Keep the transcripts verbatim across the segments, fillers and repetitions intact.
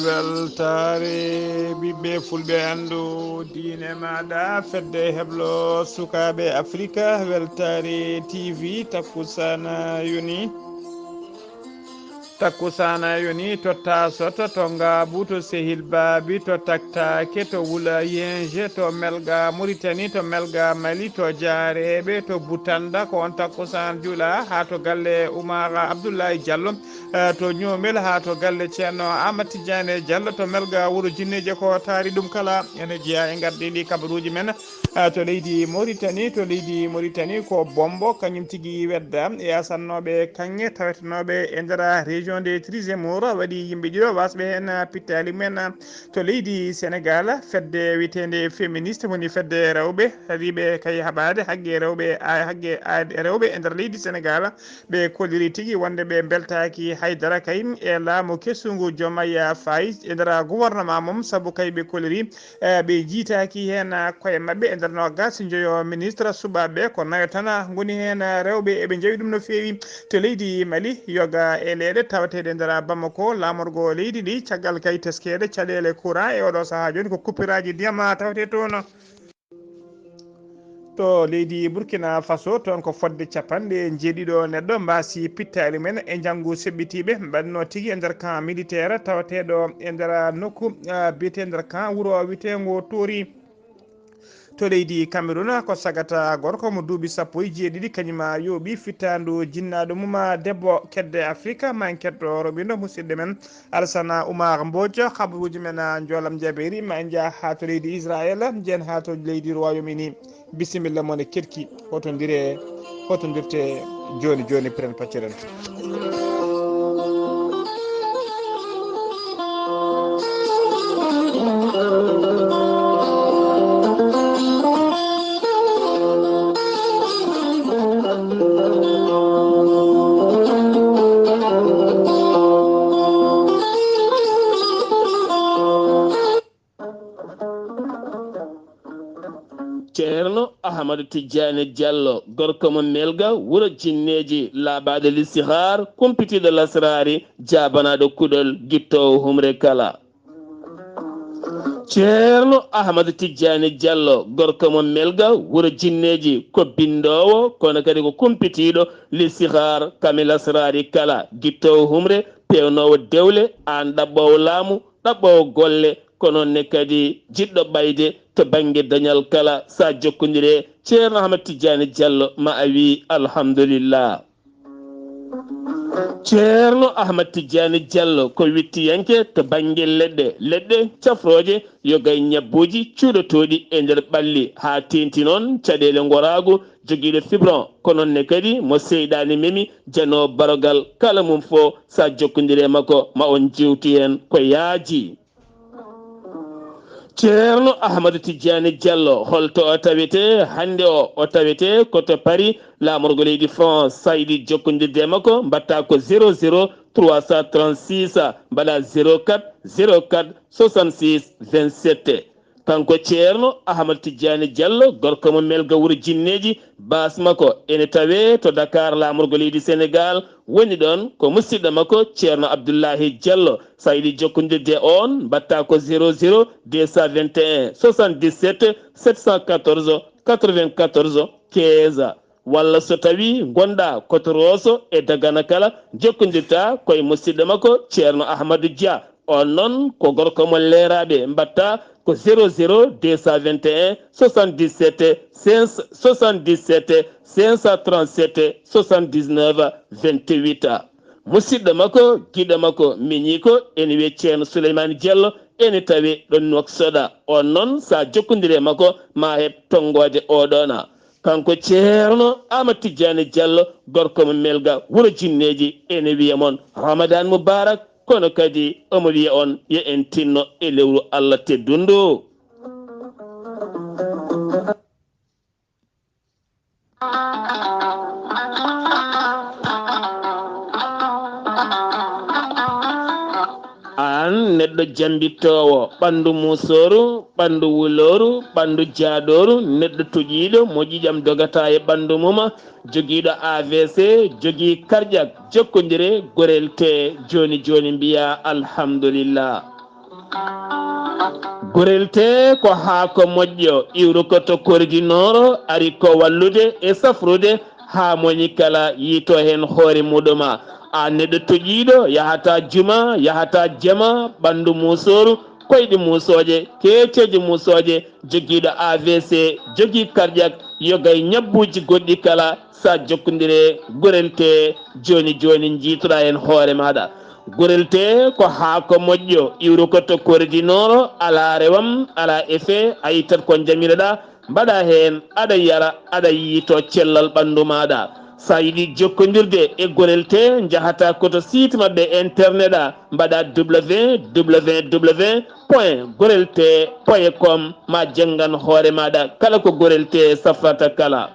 Weltaare ɓiɓɓe fulɓe, anndu diine maaɗa, fedde heblo sukaaɓe Afrika. Weltaare T V, takkusana yoni. Takkusana yoni to Tasoto, to Ngaabu, to Sehil Baabi, to Taktaake, to Wula Yenje, to Melga Muritani, to Melga Mali, to Jaareeɓe, to Butanda. Ko on takkusana juula haa to galle Umar Abdullahi Diallo, eh, to Ñoomel, haa to galle Ceerno Amat Tijaane Diallo, to Melga Wuro Jinneeje. Ko taari ɗum kala ene jeyaa e ngardiiɗi kabaruuji men. Ah, to leydi Mauritanie, to leydi Mauritanie ko Bombo, kañum tigi wedda e asannooɓe kaŋŋe tawetenooɓe e nder région de Trizemour, waɗi yimɓe ɗiɗo wasɓe heen pittaali mumen. To leydi Sénégal, fedde wiyeteende féministe, woni fedde rewɓe, hariiɓe kay haɓaade haqqe rewɓe, a-, haqqe aade rewɓe e nder leydi Sénégal, ɓe kolliri tigi wonde ɓe mbeltaaki haydara kay e laamu kesungu Diomaye Faye e nder gouvernement mum, sabu kay ɓe kolliri, eh, ɓe jiitaaki heen koye maɓɓe e nder noogaas e njoyo ministre suɓaaɓe. Ko nayo tan ngoni heen rewɓe, eɓe njawi ɗum no feewi. To leydi Mali, yoga e leyɗe tawateeɗe e nder Bamako, laamorgo leydi ndi, caggal kay teskeede caɗeele courant e oɗo sahaa jooni, ko kuppiraaji ndiyam tawetee toon. To leydi Burkina Faso, toon ko fodde capanɗe njeeɗiɗo neɗɗo mbaasi pittaali mumen e njanngu seɓɓitiiɓe mbaɗno tigi e nder camp militaire tawateeɗo e nder nokku, ah, biyetee nder camp wuro wiyeteengo Tori. To leydi Cameroun, ko sagata gorko mo duuɓi sappo e jeeɗiɗi, kañum yooɓi fittaandu jinnaaɗo mum debbo kedde Afrika. Ma en ketto roɓindo musidɗo men Alassane Oumar Mbodj, kabaruuji men, ah, njoolam jabeeri. Ma en njah haa to leydi Israel, njen haa to leydi Royaume-Uni. Bisimilla mon e keɗki, hotondire, hotondirte jooni jooni, piren pacciren. Ceerno Ahmadu Tijjaani Jallo, gorko mo Melga, wuro Jinneeji, laaɓaaɗo listihar, kumpitiiɗo lasraari, jaabanaaɗo kuɗol, gittoowo humre kala. Ceerno Ahmadu Tijjaani Jallo, gorko mo Melga, wuro Jinneeji, ko binndoowo, kono kadi ko kumpitiiɗo listihar, kame lasraari kala, gittoowo humre, peewnoowo dewle, aan ɗaɓɓoowo laamu, ɗaɓɓoowo golle, ko noon ne kadi jiɗɗo ɓayde to bannge dañal kala. So a jokkondire Ceerno Ahmad Tijjaani Jallo, ma a wii alhamdulillah. Ceerno Ahmad Tijjaani Jallo ko wittiyanke to bannge leɗɗe, leɗɗe cafrooje, yoga e ñabbuuji cuuɗotooɗi e nder ɓalli, haa teeŋti noon caɗeele ngoraagu, jogiiɗo fibron, ko noon ne kadi mo seyɗaani memi, janoowo barogal kala mum fof, so a jokkondire makko, ma on njeewtu heen ko yaaji. Ceerno Ahmadu Tijjaani Jallo, holto o tawetee hannde o? O tawetee ko to Paris, laamorgo leydi France. So a yiɗi jokkondirde e makko, mbaɗtaa ko zéro zéro trois cent trente-six, mbaɗaa zéro quatre zéro quatre soixante-six vingt-sept. Kanko Ceerno Ahmad Tijjaani Jallo, gorko mo Melga, wuro Jinneeji, baas makko ene tawee to Dakar, laamorgo leydi Sénégal, woni ɗoon ko musidɗo makko Ceerno Abdullahi Jallo. So a yiɗi jokkondirde e oon, mbaɗtaa ko zéro zéro deux cent vingt et un soixante-dix-sept sept cent quatorze quatre-vingt-quatorze quinze. Walla so tawii ngonɗaa ko to Rooso e Dagana kala, jokkondirtaa ko e musidɗo makko Ceerno Ahmadu Dia. On noon ko gorko mo Leeraaɓe, mbaɗtaa ko zéro zéro deux cent vingt et un soixante-dix-sept cinq cent trente-sept soixante-dix-neuf vingt-huit. Musidɗo makko, giɗo makko, miñiiko, ene wiyee Ceerno Suleymaani Jallo, ene tawee ɗo Nuwaksoda. On noon, so a jokkondire e makko, ma heɓ tonngoode oo ɗoon. Kanko Ceerno Ahmad Tijjaani Jallo, gorko mo Melga, wuro Jinneeji, ene wiya mon Ramadan Mubarak, kono kadi omo wiya on yo en tinno e lewru Allah teddundu. Neɗɗo jambittoowo ɓanndu muusooru, ɓanndu wulooru, ɓanndu jaadooru, neɗɗo toƴiiɗo mo ƴiiƴam dogata e ɓanndu mum, jogiiɗo A V C, jogii karƴak, jokkondire, gorel tee jooni jooni mbiyaa alhamdulillah. Gorel tee ko haako moƴƴo, iwrukoto kordi nooro, ari ko wallude e safrude haa moni kala yiito heen hoore muɗuma. A neɗɗo toƴiiɗo, yahata juma, yahata jama, ɓanndu muusooru, koyɗe muusooje, keeceeje muusooje, jogiiɗo A V C, jogii karƴak, yoga e ñabbuuji goɗɗi kala, sa jokkondire gorel tee jooni jooni njiitoɗaa heen hoore maaɗa. Gorel tee ko haako moƴƴo, iwrukoto kordi nooro, alaa rewam, alaa effet, a ittat ko njamiroɗaa, mbaɗa heen, aɗa yara, aɗa yiito cellal ɓanndu maaɗa. Sa yiɗi jokkondirde e gorel tee, njahata koto site maɓɓe internet a, mbaɗa www point gorel tee point com, ma janngan hoore maaɗa kala ko gorel tee safrata kala.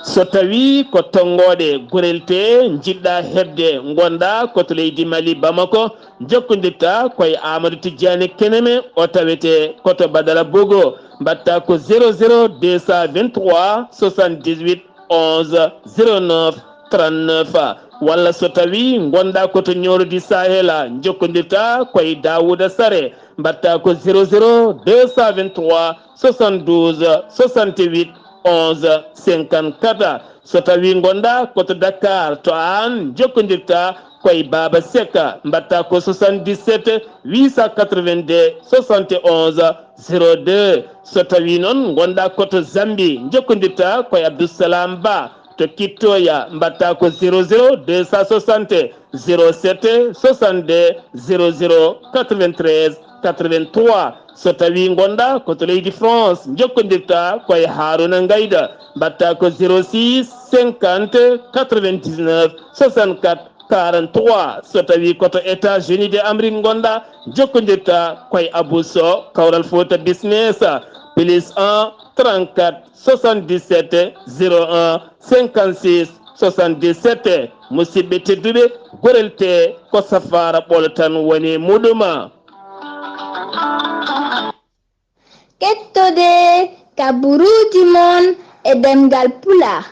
So tawii ko tonngooɗe gorel tee njiɗɗa heɓde, ngonɗa ko to leydi Mali, Bamako, jokkondirta koye Amadou Tidiane Keneme, o tawete ko to Badara Bogo, mbaɗta ko zéro zéro deux cent vingt-trois soixante-dix-huit onze zéro neuf trente-neuf. Walla so tawii ngonɗa ko to Ñooro di Sahel, jokkondirta koye Daouda Sare, mbaɗta ko zéro zéro deux cent vingt-trois soixante-douze soixante-huit onze cinquante-quatre. So tawii ngonɗa ko to Dakar, to aan, jokkondirta koye Baaba Seka, mbaɗta ko soixante-dix-sept huit cent quatre-vingt-deux soixante et onze zéro deux. So tawii noon ngonɗa ko to Zambie, jokkondirta koye Abdoussalam Ba, to Kittoya, mbaɗta ko zéro zéro deux cent soixante zéro sept soixante-deux zéro zéro quatre-vingt-treize quatre-vingt-trois. So tawii ngonɗa ko to leydi France, jokkondirta koye Haruna Ngayda, mbaɗta ko zéro six cinquante quatre-vingt-dix-neuf soixante-quatre quarante-trois. So tawii ko to États-Unis de Amérique ngonɗa, jokkondirta koye Abou Sow, Kawral Fouta Business, plus un trente-quatre soixante-dix-sept zéro un cinquante-six soixante-dix-sept. Musidɓe tedduɓe, gorel tee ko safaara ɓolo tan woni muɗuma. Kettode kaburuuji mon e ɗemngal Pulaar,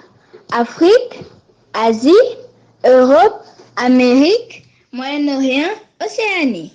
Afrik, Asie, Europe, Amérique, Moyen-Orient, Océanie.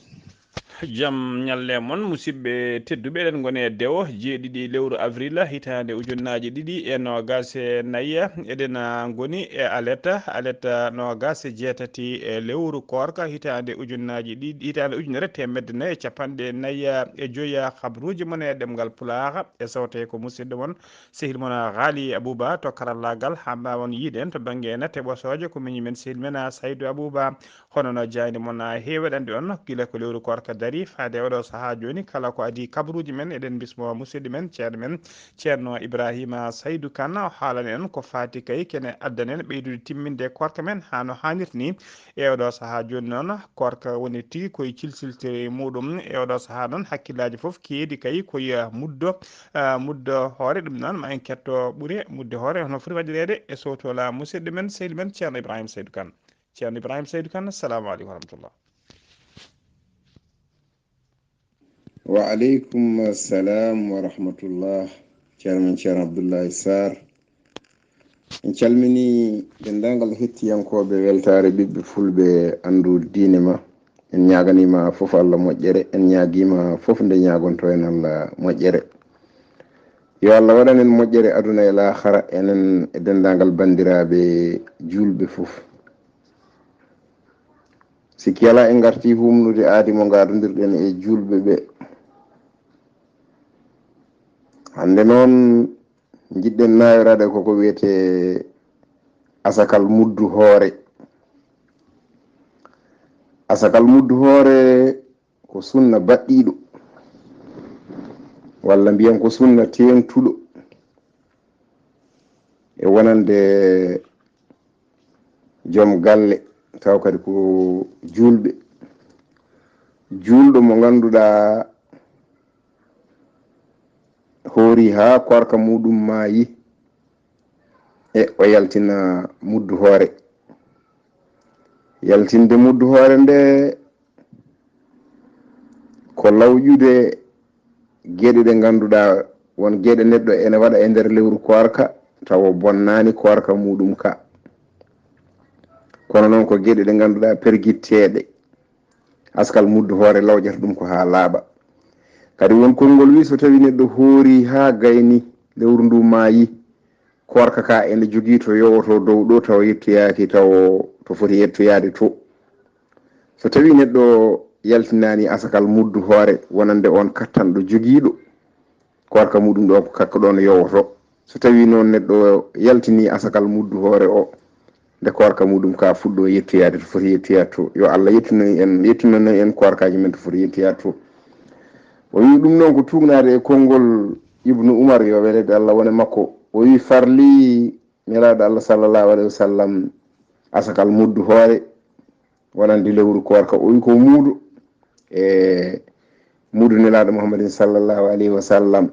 Jam ñalle mon, musidɓe tedduɓe, eɗen ngoni e dewo jeeɗiɗi lewru avril, hitaande ujunnaaji ɗiɗi e noogaas e nayi. Eɗen, ah, ngoni e alet, alet noogaas e jeetati e lewru koorka, hitaande ujunnaaji ɗiɗi, hitaande ujunere teemedde nayi e capanɗe nayi e joyi. Habruuji mon e ɗemngal Pulaar e sawte ko musidɗo mon, sehil mon Ghali Abouba to karallaagal, haa mbaawon yiide en to bannge nate ɓosooje, ko miñi men sehil men, ah, Saydou Abouba. Hono no jaaynde mon, ah, heewi waɗande on, gila ko lewru koorka dari, faade e oɗo sahaa jooni, kala ko adii kabaruuji men, eɗen bismo musidɗo men, ceerno men, ceerno Ibrahima Saydou Kane, o haalana en ko faati kay kene addana en ɓeydude timminde koorka men haa no haanirta ni. E oɗo sahaa jooni noon, koorka woni tigi koye cilsiltiri muɗum. E oɗo sahaa noon, hakkillaaji fof keedi kay koye, ah, muddo, ah, muddo hoore. Ɗum noon, ma en ketto ɓure mudde hoore, hono foti waɗireede e sowtola musidɗo men, sehil men, ceerno Ibrahima Saydou Kane. Ceerno Ibrahima Saydou Kane, assalamu aleykum wa rahmatullah. Wa aleykum salam wa rahmatullah. Ceerno men, Ceerno Abdoulaye Sarr. En calmini denndaangal hettiyankooɓe weltaare ɓiɓɓe fulɓe anndu diine ma. En ñaaganiima fof Allah moƴƴere, en ñaagiima fof nde ñaagonto en Allah moƴƴere. Yo Allah waɗan en moƴƴere aduna e laakhara, enen e denndaangal banndiraaɓe juulɓe fof. Sikki alaa, en ngartii humnude aadi mo ngaadondirɗen e juulɓe ɓe. Hannde noon, njiɗɗen nayoraade ko ko wiyetee asakal muddu hoore. Asakal muddu hoore ko sunna baɗɗiiɗo, walla mbiyen ko sunna teeŋtuɗo e wonande joom galle, taw kadi ko juulɓe. Juulɗo mo ngannduɗaa hoori haa koorka muɗum maayi, e o yaltina muddu hoore. Yaltinde muddu hoore nde, ko lawƴude geɗe ɗe ngannduɗaa won geɗe neɗɗo ene waɗa e nder lewru koorka, tawa bonnaani koorka muɗum ka. Kono noon ko geɗe ɗe ngannduɗaa pergitteeɗe, askal muddu hoore lawƴata ɗum ko haa laaɓa. Kadi won konngol wi so tawi neɗɗo hoori haa gayni lewru ndu maayi, koorka ka ene jogii to yowoto dow ɗo tawa yettoyaaki taw to foti yettoyaade to. So tawi neɗɗo yaltinaani asakal muddu hoore wonande on kattanɗo jogiiɗo, koorka muɗum ɗo ko kakko ɗon yowoto. So tawi noon neɗɗo yaltini asakal muddu hoore o, nde koorka muɗum ka fuɗɗo yettoyaade to foti yettoyaade to. Yo Allah yettuno en, yettuno en koorkaaji men to foti yettoyaade to. O wi ɗum noon ko tuugnaade e konngol Ibnu Umar, yo welede Allah wone makko. O wi farli Nelaaɗo Allah sallallahu alayhi wa sallam asakal muddu hoore wonande lewru koorka. O wi ko muudo e muudo Nelaaɗo Muhammadin sallallahu alayhi wa sallam.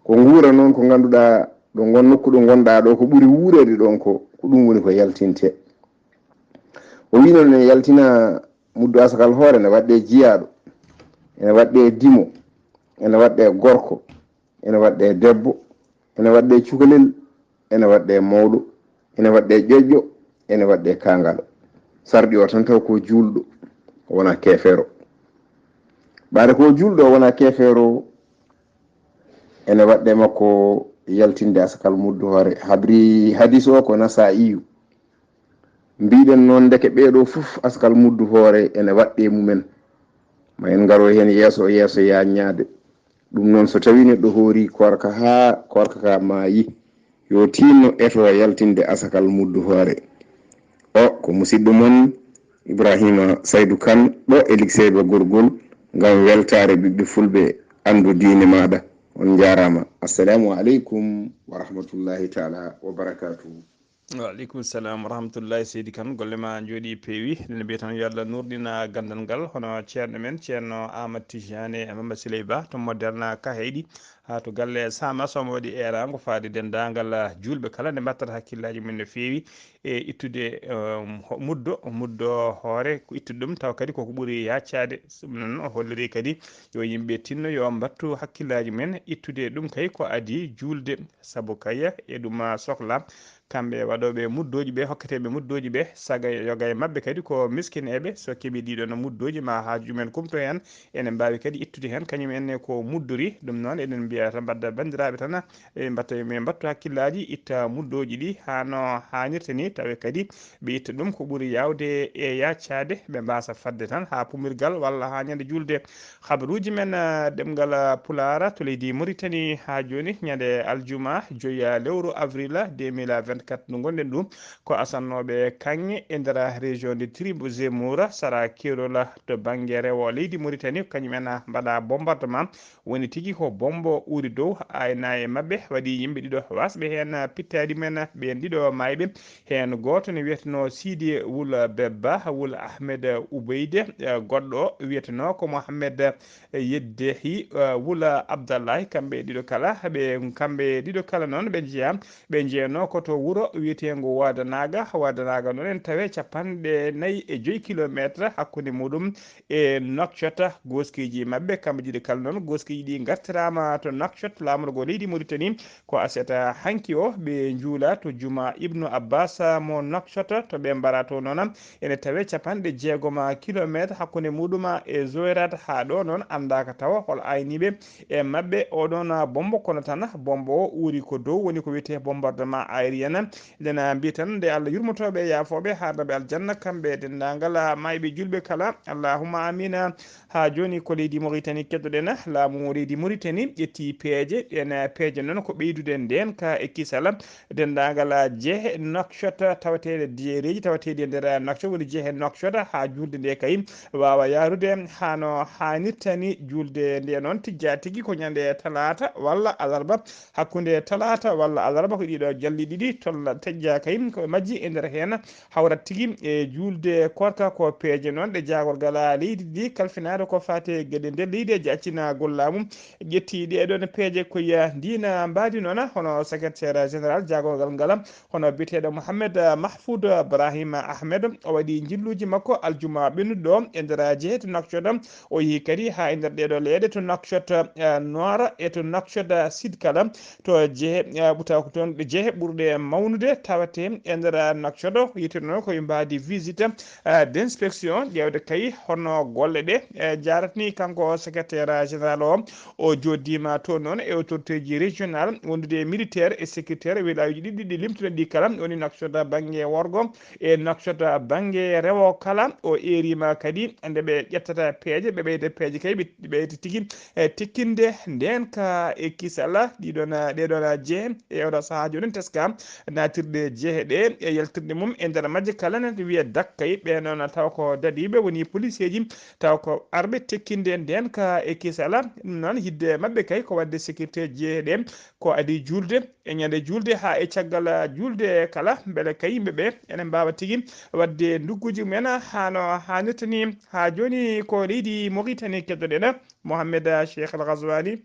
Ko nguura noon ko ngannduɗaa ɗo ngon nokku ɗo ngonɗaa ɗo ko ɓuri wuureede ɗon ko, ko ɗum woni ko yaltinte. O wi noon ne yaltina muddu asakal hoore ne waɗɗe jiyaaɗo, ene waɗɗe dimo, ene waɗɗe gorko, ene waɗɗe debbo, ene waɗɗe cukalel, ene waɗɗe mawɗo, ene waɗɗe ƴoƴƴo, ene waɗɗe kaangalo. Sarɗi o tan taw ko juulɗo, o wona keefeero. Ɓaade ko juulɗo, o wona keefeero, ene waɗɗe makko yaltinde asakal muddu hoore. Habri hadis o ko Nasaa'iyu. Mbiɗen noon ndeke ɓeeɗo fof asakal muddu hoore ene waɗɗe mumen. Ma en ngaro heen yeeso yeeso yaññaade. Ɗum noon so tawi neɗɗo hoori koorka haa koorka ka maayi, yo tiinno eto yaltinde asakal muddu hoore. O ko musidɗo mon Ibrahima Saydu Kan ɗo e Likseyba Gorgol ngam weltaare ɓiɓɓe fulɓe anndu diine maaɗa. On njaaraama. Assalamu aleykum wa rahmatullahi taala wa barakatuhu. Waaleykum salam wa rahmatullahi seydi Kan, golle ma jooɗi peewi. Eɗen mbiya tan yo Allah nurɗina ganndal ngal, hono ceerno men ceerno Amadou Tidiane e Mamadou Siley Ba to Moderna ka heyɗi haa to galle Sama Somo waɗi eeraango faade denndaangal juulɓe kala nde mbattata hakkillaaji mum no feewi e ittude muddo muddo hoore ko ittude ɗum taw kadi koko ɓuri yaccaade. Ɗum noon o holliri kadi yo yimɓe tinno yo mbattu hakkillaaji men ittude ɗum kay ko adii juulde sabu kay e ɗum sohla kamɓe waɗooɓe muddooji ɓe hokketeeɓe muddooji ɓe saga yoga e maɓɓe kadi ko miskineeɓe so keɓi ɗiɗon muddooji ma haaju ɗumen kumto heen ene mbaawi kadi ittude heen kañum enne ko muddori. Ɗum noon eɗen mbiya tan mbadda banndiraaɓe tan e mbatta yo mbattu hakkillaaji itta muddooji ɗi haa no haanirta ni tawe kadi ɓe itta ɗum ko ɓuri yaawde e yaccaade ɓe mbaasa fadde tan haa pumirgal walla haa ñande juulde. Habaruuji men ɗemngal pulaar to leydi Moritani haa jooni ñande aljuma joya lewru avril deux mille vingt-quatre ndu ngonɗen ɗum ko asannooɓe kaŋŋe e nder région de tribu Zemmour sara keerol to bannge rewo leydi Moritani kañum en mbaɗa bombardement woni tigi ko bombo uri dow ayna e maɓɓe waɗi yimɓe ɗiɗo wasɓe heen pittaadi men ɓeen ɗiɗo maayɓe heen gooto ne wiyeteno Sidi wul Bebba wul Ahmed Ubeyde goɗɗo wiyeteno ko Mohammed Yeddehi wul Abdallahi kamɓe ɗiɗo kala ɓe kamɓe ɗiɗo kala noon ɓe njeya ɓe njeyanoo ko to wuro wiyeteengo Wadanaga Wadanaga noon en tawe capanɗe nayi e joyi kilometre hakkunde muɗum e Nouakchott. Gooskiiji maɓɓe kamɓe ɗiɗo kala noon gooskiiji ɗi ngartiraama to Nouakchott laamorgo leydi Mauritanie ko aset hanki o ɓe njuula to juma Ibnu Abbas mo Nouakchott to ɓe mbara to noon ene tawe capanɗe jeegoma kilometre hakkunde muɗum e Zoirat haa ɗo noon anndaaka tawa hol ayniiɓe e maɓɓe oɗon bombo kono tan bombo o uuri ko dow woni ko wiyetee bombardement aérien. Eɗen mbiya tan nde Allah yurmotooɓe e yaafooɓe haarnaɓe aljanna kamɓe e denndaangal maayɓe julɓe kala allahumma amina. Haa jooni ko leydi Moritani keddoɗen laamu leydi Moritani ƴetti peeje ɗen peeje noon ko ɓeydude ndeen ka e kisal denndaangal jeehe Nouakchott tawateeɗe jeereeji tawateeɗi e nder Nouakchott woni jeehe Nouakchott haa juulde nde kay waawa yaarude hano haanirta ni. Juulde nde noon tijjaa tigi ko ñande talaata walla alarba hakkunde talaata walla alarba ko ɗiɗo jalli ɗiɗi walla tejja kay ko ɓe majji e nder heen, hawrat tigi e juulde korka ko peeje noon ɗe jaagorgal leydi ndi kalfinaade ko faati e geɗe nder leydi e jaccinagol laamu. Ƴetti ɗee ɗoon peeje ko ya ndiina mbaadi noon, hono secrétaire général jaagorgal ngal, hono biyeteeɗo Mohamed Mahfoud Brahima Ahmed, o waɗi njilluuji makko aljuma ɓennuɗo e nder jehe to Nouakchott. O yehi kadi haa e nder ɗee ɗoo leyɗe to Nouakchott, eh, Noir e to Nouakchott Sud kala, to jehe, eh, ɓutaw ko toon jehe ɓurɗe mawnude tawate e nder Nouakchott, wiyetee noon ko e mbaadi visite, eh, d'inspection, ƴeewde kay hono golle ɗe, eh, njaratni. Kanko secrétaire général o, o jooɗiima toon noon e autorité ji régional wondude e militaire e sécuritaire, wilaayuuji ɗiɗi ɗi limtuɗen ɗi kala, woni Nouakchott bannge worgo e Nouakchott bannge rewo kala. O eeriima kadi nde ɓe ƴettata peeje, ɓe ɓeyda peeje kay, ɓe ɓeyda tigi e tikkinde ndeen ka e kisal ɗiɗon, ɗee ɗoon jehe e oɗo sahaa jooni teska naatirɗe jehe ɗe e yaltirde mum e nder majje kala ne wiya dakkay. Ɓe noon taw ko dadiiɓe woni poliseeji, taw ko arɓe tekkinde ndeen ka e kisal. Ɗum noon yidde maɓɓe kay ko waɗde sécurité jehe ɗe ko adii juulde e ñande juulde haa e caggal juulde kala, mbele kay yimɓe ɓe ene mbaawa tigi waɗde ndugguuji mumen haa no haanirta ni. Haa jooni ko leydi Mauritanie keddoɗen Mohamed Cheikh Al Ghazouani,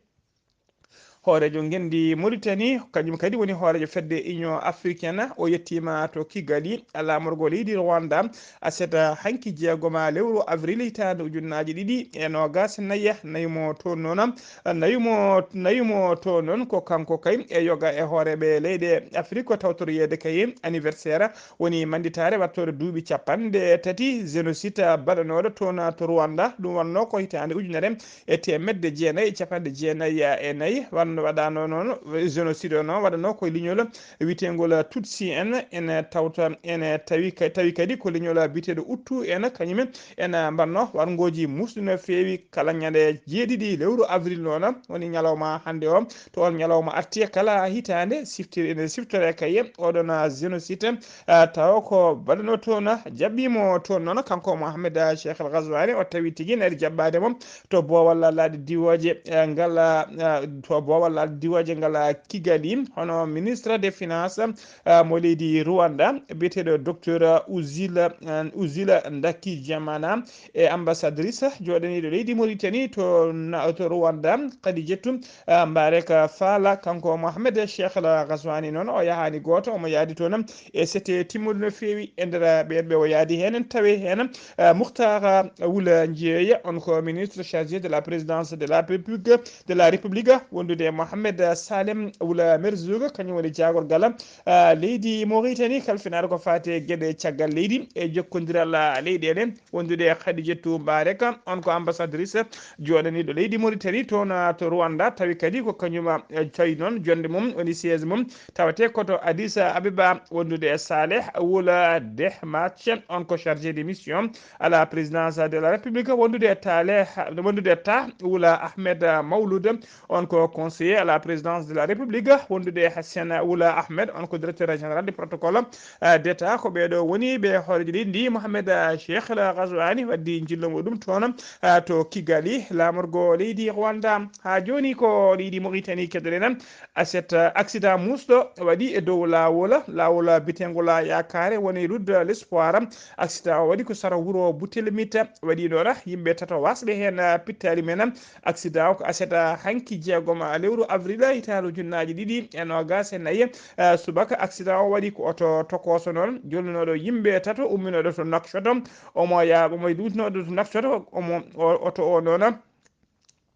hooreejo ngenndi Mauritanie, kañum kadi woni hooreejo fedde Union Africaine. O yettiima to Kigali, laamorgo leydi Rwanda, aset hanki jeegoma lewru avril hitaande ujunnaaji ɗiɗi e noogaas e nayi, nayi mo toon noon, nayi mo, nayi mo toon noon ko kanko kay e yoga e hooreeɓe leyɗe Afrik ko tawtoroyeede kay anniversaire, woni mannditaare waɗtoore duuɓi capanɗe tati génocide baɗanooɗo toon to Rwanda. Ɗum wonnoo ko hitaande ujunere e teemedde jeenayi e capanɗe jeenayi e nayi, wano waɗano noon, génocide o noon waɗano koye leñol wiyeteengol Tutsi en, ene tawta, ene tawi ka-, tawi kadi ko leñol biyeteeɗo Hutu en, kañumen ene mbanno warngooji muusɗi no feewi. Kala ñande jeeɗiɗi lewru avril noon woni ñalawma hannde o, to on ñalawma arti kala hitaande siftir-, ene siftore kay oɗon génocide, ah, tawa ko baɗano toon, jaɓɓiimo toon noon kanko Mohamed Cheikh Al Ghazouani, o tawi tigi ene jaɓɓaade mo to boowal laaɗe diwooje, eh, ngal, eh, to boowal laaɗe diwooje ngal, eh, Kigali, hono ministre des finances, eh, mo leydi Rwanda, biyeteeɗo docteur Uzila, eh, Uzila Ndakijamana, e ambassadrice jooɗaniiɗo leydi Mauritanie to na-, to Rwanda, Khadijatou, eh, Mbarek Fala. Kanko Mohamed Cheikh Al Ghazouani noon, o yahaani gooto, omo yaadi toon e sete timmude no feewi e nder ɓeen ɓe o yaadi heen. En tawi heen, eh, Mukhtar Wula Njeeya, on ko ministre chargé de la présidence de la République, de la République, wondude e Mohamed Salem Wula Merzoug, kañum woni jaagorgal, eh, leydi Mauritanie, kalfinaaɗo ko faati e geɗe caggal leydi e jokkondiral, eh, leyɗeele, wondude e Khadijatou Mbarek, on ko ambassadrice jooɗaniiɗo leydi Mauritanie toon, eh, to Rwanda, tawi kadi ko kañum, eh, tawi noon jonnde mum woni siège mum tawate ko to Addis Abeba, wondude e Saleh Wula Dehmach, on ko chargé de mission à la présidence de la République, wondude e Taleh, wondude e Ta Wula Ahmed Mawlud, on ko conseiller à la présidence de la République, wondude e Hassan Wula Ahmed, on ko directeur général du protocole, euh, d'État. Ko ɓeeɗo woni ɓe hooreejo leydi ndi, Mohamed, euh, Cheikh Al Ghazouani, waddi njillo muɗum toon, euh, to Kigali, laamorgo leydi Rwanda. Haa jooni ko leydi Mauritanie keddoɗen. Aset, accident muusɗo waɗi e dow laawol, laawol biyeteengol Yaakaare, woni route de l'Espoir. Accident o waɗi ko sara wuro Butelmita, waɗi noon yimɓe tato wasɓe heen, pittaali men. Accident o ko aset hanki jeegom lewru avril hitaande ujunnaaji ɗiɗi e noogaas e nayi, eh, subaka. Accident o waɗi ko oto tokooso noon, jolnooɗo yimɓe tato, umminooɗo to Nouakchott. Omo ya-, omo luutnooɗo to Nouakchott, omo, o-, oto o noon,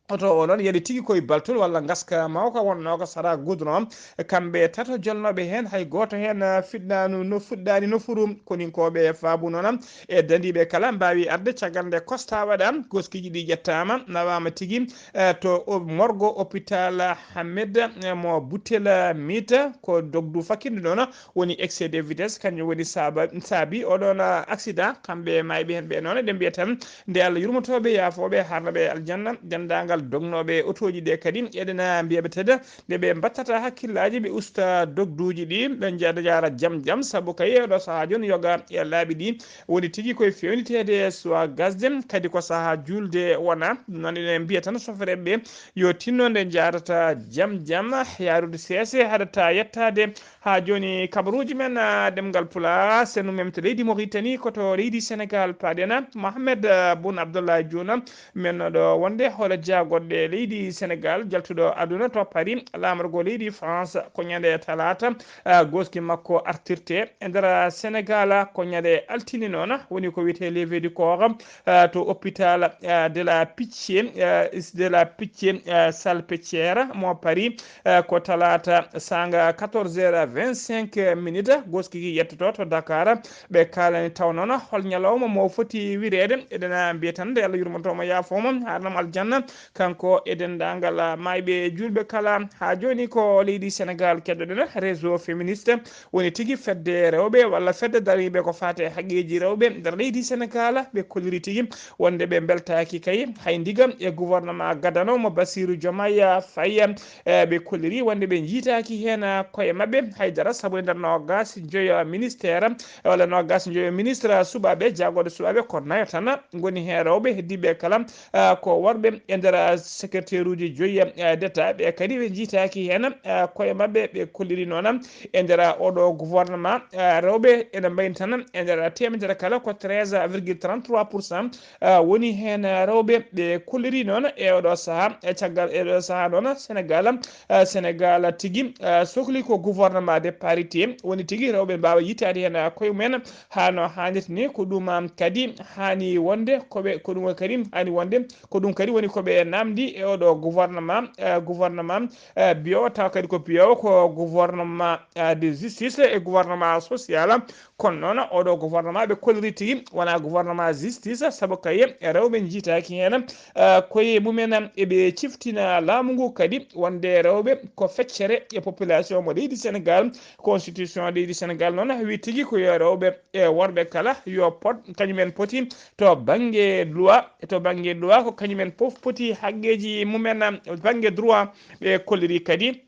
oto o noon, yeli tigi koye baltol walla ngaska mawka wonnoo ko sara goudron. Kamɓe tato jolnooɓe heen, hay gooto heen, eh, fiɗnaanu no fuɗɗaani nofuru. Koninkooɓe faabu noon e dandiiɓe kala mbaawi arde caggal nde constat waɗa, goskiiji ɗi ƴettaama, nawaama tigi, eh, to o-, morgo hôpital Hammed, eh, mo Butel Mita, ko dogdu fakkinde noon woni excès de vitesse, kañum woni saaba-, saabi oɗon, eh, accident. Kamɓe maayɓe heen ɓe noon, eɗen mbiya tan nde Allah yurmotooɓe, yaafooɓe, haarnaɓe aljanna, denndaangal dognooɓe otooji ɗe kadi, eɗen mbiyaɓe tede nde ɓe mbattata hakkillaaji, ɓe usta dogduuji ɗi, ɓe njaada jaara jam jam, sabu kay e ɗo sahaa jooni yoga e laabi ɗi woni tigi koye fewniteede suwa gasde, kadi ko sahaa juulde wona. Ɗum noon eɗen mbiya tan sofereɓe ɓe yo tinno nde njaadata jam jam, yaarude seese haɗata yettaade. Haa jooni kabaruuji men, ah, ɗemngal Pulaar, senu men to leydi Mauritanie, ko to leydi Sénégal paaɗen. Mohamed, ah, Boun Abdallah Dionne, men ɗo wonde hoore jaagoɗɗe leydi Sénégal, jaltuɗo aduna to Paris, laamorgo leydi France, ko ñande talaata, ah, gooski makko artirte e nder Sénégal, ko ñande altine noon, woni ko wiyetee levée du corps, ah, to hôpital, ah, de la Pitié, ah, de la Pitié, ah, Salpêtrière mo Paris, ah, ko talaata saanga quatorze heures vingt-cinq minutes, gooski ki yettoto to Dakar. Ɓe kaalani taw noon hol ñalawma mo foti wireede. Eɗen mbiya tan nde Allah yurmoto mo, yaafo mo, haɗanam aljanna, kanko e denndaangal maayɓe e juulɓe kala. Haa jooni ko leydi Sénégal keddoɗen, réseau féministe, woni tigi fedde rewɓe walla fedde dariiɓe ko faati e haqqeeji rewɓe nder leydi Sénégal. Ɓe kolliri tigi wonde ɓe mbeltaaki kay hay ndiga e gouvernement gadano mo Bassirou Diomaye Faye. Eh, ɓe kolliri wonde ɓe njiitaaki heen, ah, koye maɓɓe haydara, sabu e nder noogaas joyo ministère, eh, walla noogaas joyo ministre suɓaaɓe, jaagorɗe suɓaaɓe ko nayo tan ngoni heen rewɓe, heddiiɓe kala, ah, ko worɓe e nder, ah, secrétaire uji joyi, ah, d'État, ɓe kadi ɓe njiitaaki heen, ah, koye maɓɓe. Ɓe kolliri noon e nder, ah, oɗo gouvernement, ah, rewɓe ene mbayni tan e nder teemedere kala ko treize virgule trente-trois pour cent, ah, woni heen rewɓe. Ɓe kolliri noon e oɗo sahaa, e caggal e oɗo sahaa noon Sénégal, ah, Sénégal tigi, ah, sokli ko gouvernement de parité, woni tigi rewɓe mbaawa yittaade heen koye mumen haa no haanirta ni. Ko ɗum, ah, kadi haani wonde ko ɓe, ko ɗum kadi haani wonde, ko ɗum kadi woni ko ɓe naamndi e oɗo gouvernement, ah, gouvernement, ah, biyowo, tawa kadi ko biyowo ko gouvernement, ah, de justice e gouvernement social. Kono noon oɗo gouvernement ɓe kolliri tigi wona gouvernement justice, sabu kay rewɓe njiitaaki heen, ah, koye mumen. Eɓe ciftina laamu ngu kadi wonde rewɓe ko feccere e population mo leydi Sénégal. Constitution leydi Sénégal noon wi tigi ko yo rewɓe e worɓe kala yo pot, kañumen poti to bannge loi, to bannge loi ko kañumen fof poti haqqeeji mumen, bannge droit. Ɓe kolliri kadi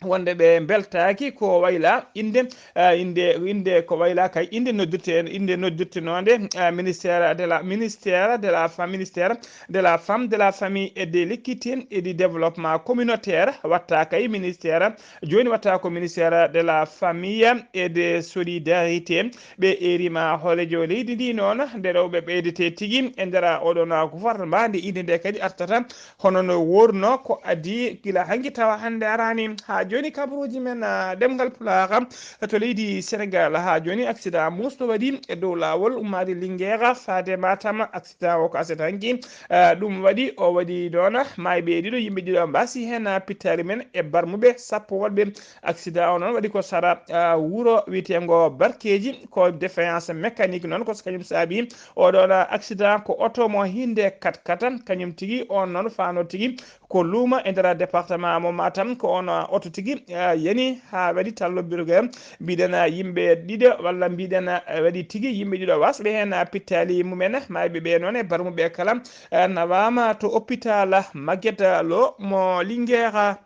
wonde ɓe mbeltaaki ko wayla innde, ah, innde, innde ko wayla kay innde noddirte, innde noddirtenoonde, ah, ministère de la, ministère de la femme, ministère de la femme, de la famille et de l'équité et du développement communautaire, watta kay ministère, jooni watta ko ministère de la famille et de solidarité. Ɓe eerima hooreejo leydi ndi noon, nde rewɓe ɓeydete tigi e nder oɗon gouvernement, nde innde nde kadi artata hono no wurno ko adii gila hanki tawa hannde araani. Haa jooni kabaruuji men, ah, ɗemngal Pulaar to leydi Sénégal. Haa jooni accident musɗo waɗi e dow laawol ummaade Linguère faade Matam. Accident o ko aset hanki, ah, ɗum waɗi, o waɗi noon maayɓe ɗiɗo, yimɓe ɗiɗo mbaasi heen, ah, pittaali men e barmuɓe sappo woɗɓe. Accident o noon waɗi ko sara, ah, wuro wiyeteengo Barkeeji, ko défaillance mécanique noon, ko so kañum saabi oɗon accident. Ko oto mo hinde kat kat, kañum tigi on noon faano tigi ko luuma e nder département mo Matam. Ko on oto tigi, ah, yani haa waɗi tallobirge. Mbiɗen, ah, yimɓe ɗiɗo walla mbiɗen, ah, waɗi tigi yimɓe ɗiɗo wasɓe heen, ah, pittaali mumen, maayɓe ɓe noon e barmuɓe kala, ah, nawaama to hôpital Magatte Lô mo Linguère.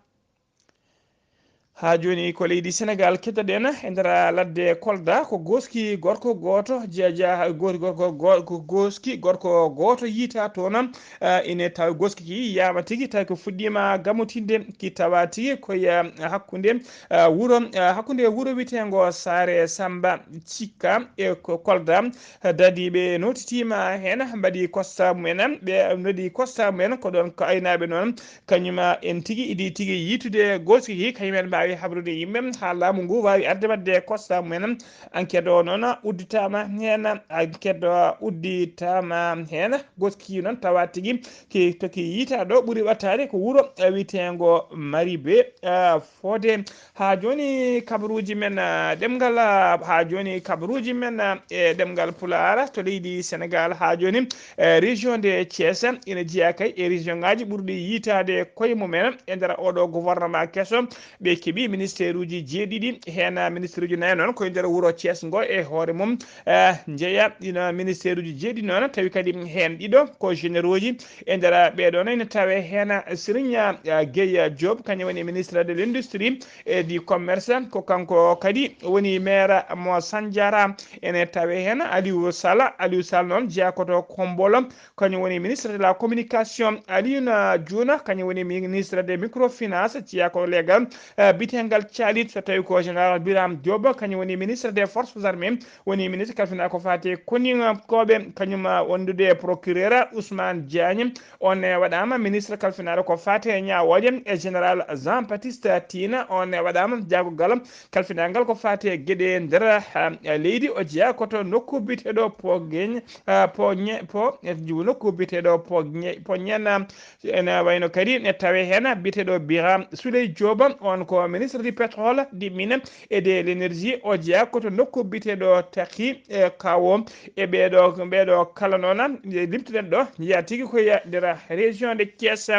Haa jooni ko leydi Sénégal keddoɗen e nder ladde Kolda, ko gooski gorko gooto jeeja, gooski gorko go-, ko gooski gorko gooto yiita toon. Ah, ine tawi gooski ki yiyaama tigi, tawi ko fuɗɗiima gammotinde, ki tawa tigi ko e hakkunde, ah, wuro, ah, hakkunde wuro wiyeteengo Saare Samba Cikka e ko Kolda, dadiiɓe nootitiima heen, mbaɗi constat mumen, ɓe mbaɗi constat mumen, ko ɗoon ko aynaaɓe noon, kañum en tigi idi tigi yiitude gooski ki, kañum en mbaawi habrude yimɓe haa laamu ngu waawi arde waɗde constat mumen. Enquête o noon udditaama heen, enquête o udditaama heen, gooski ki noon tawa tigi ki toki yiitaade ɗo ɓuri wattaade ko wuro, eh, wiyeteengo Maribe, eh, Fodé. Haa jooni kabaruuji men, ah, ɗemngal, ah, haa jooni kabaruuji men, ah, e ɗemngal Pulaar to leydi Sénégal. Haa jooni, eh, région de Thiès ina jeyaa kay e région ngaaji ɓurɗi yiitaade koye mumen e nder oɗo gouvernement keso. Ɓe keɓi ɗi ministeeruuji jeeɗiɗi, heen ministeeruuji nayo noon koye nder wuro Thiès ngo e hoore mum, eh, njeya ɗino ministeeruuji jeeɗiɗi noon, tawi kadi heen ɗiɗo ko généraux ji e nder ɓeeɗo noon ene tawe heen Serigne, eh, Gueye Diop, kañum woni ministre de l'industrie et du commerce, ko kanko kadi woni maire mo Sandiara, ene tawe heen Aliou Sall, Aliou Sall noon jeyaa ko to Khombole, kañum woni ministre de la communication, Alioune Diouna, kañum woni ministre des microfinance, jeyaa ko leegal, eh, bitengal caalit, so tawi ko général Birame Diop, kañum woni ministre des forces armées, woni ministre kalfina ko faati e koninkooɓe, kañum, ah, wondude e procureur Ousmane Diagne, on ne waɗaama ministre kalfinaaɗo ko faati e ñaawooje, e général Jean Baptiste Tine, on ne waɗaama jaagogal kalfinaagal ko faati e geɗe nder, ah, leydi, o jeyaa ko to nokku biyeteeɗo Pogen, ah, Pogne-, Po-, nokku biyeteeɗo Pogne-, Pognana, ene wayno kadi ne tawe heen biyeteeɗo Birame Souleye Diop, on ko ministre du pétrole, du mine et de l'énergie, o jeyaa ko to nokku biyeteeɗo Taki, e Kawo. E ɓeeɗo, ɓeeɗo kala noon, e limtuɗen ɗo, jeyaa tigi ko e nder région de Thiès.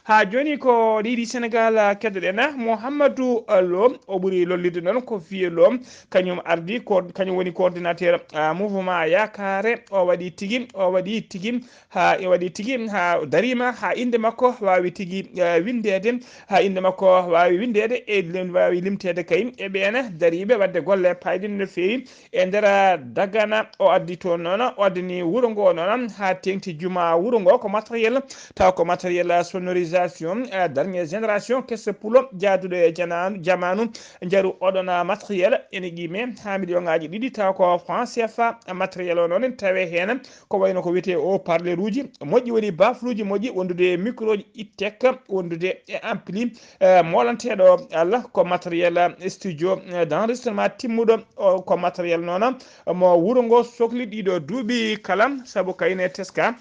Haa jooni ko leydi Sénégal keddoɗen, Mouhamadou Lo, o ɓuri lollirde noon ko Vieux Lo, kañum ardi, ko, kañum woni coordinateur, ah, mouvement Yakare, o waɗi tigi, o waɗi tigi, haa e waɗi tigi, haa dariima, haa innde makko waawi tigi, eh, winndeede, haa innde makko waawi winndeede, e lim-, waawi limteede kay e ɓeen dariiɓe waɗde golle paayɗe no feewi e nder Dagana. O addi toon noon, o addani wuro ngo noon, haa teeŋti juma wuro ngo ko matériel, taw ko matériel sonorisation, eh, dernière génération, kese pulo, jaaduɗo e janaanu, jamaanu, njaru oɗon matériel ene qime haa million ŋaaji ɗiɗi, taw ko franc C F A. Matériel o noon ene tawe heen ko wayno ko wiyetee haut-parleur uji moƴƴi, woni baafluuji moƴƴi, wondude e micro ji Ittek, wondude e ampli, eh, moolanteeɗo Allah, ko matériel, eh, studio, eh, d'enregistrement timmuɗo, o ko matériel noon mo wuro ngo sokli ɗiɗo duuɓi kala, sabu kay ne teska,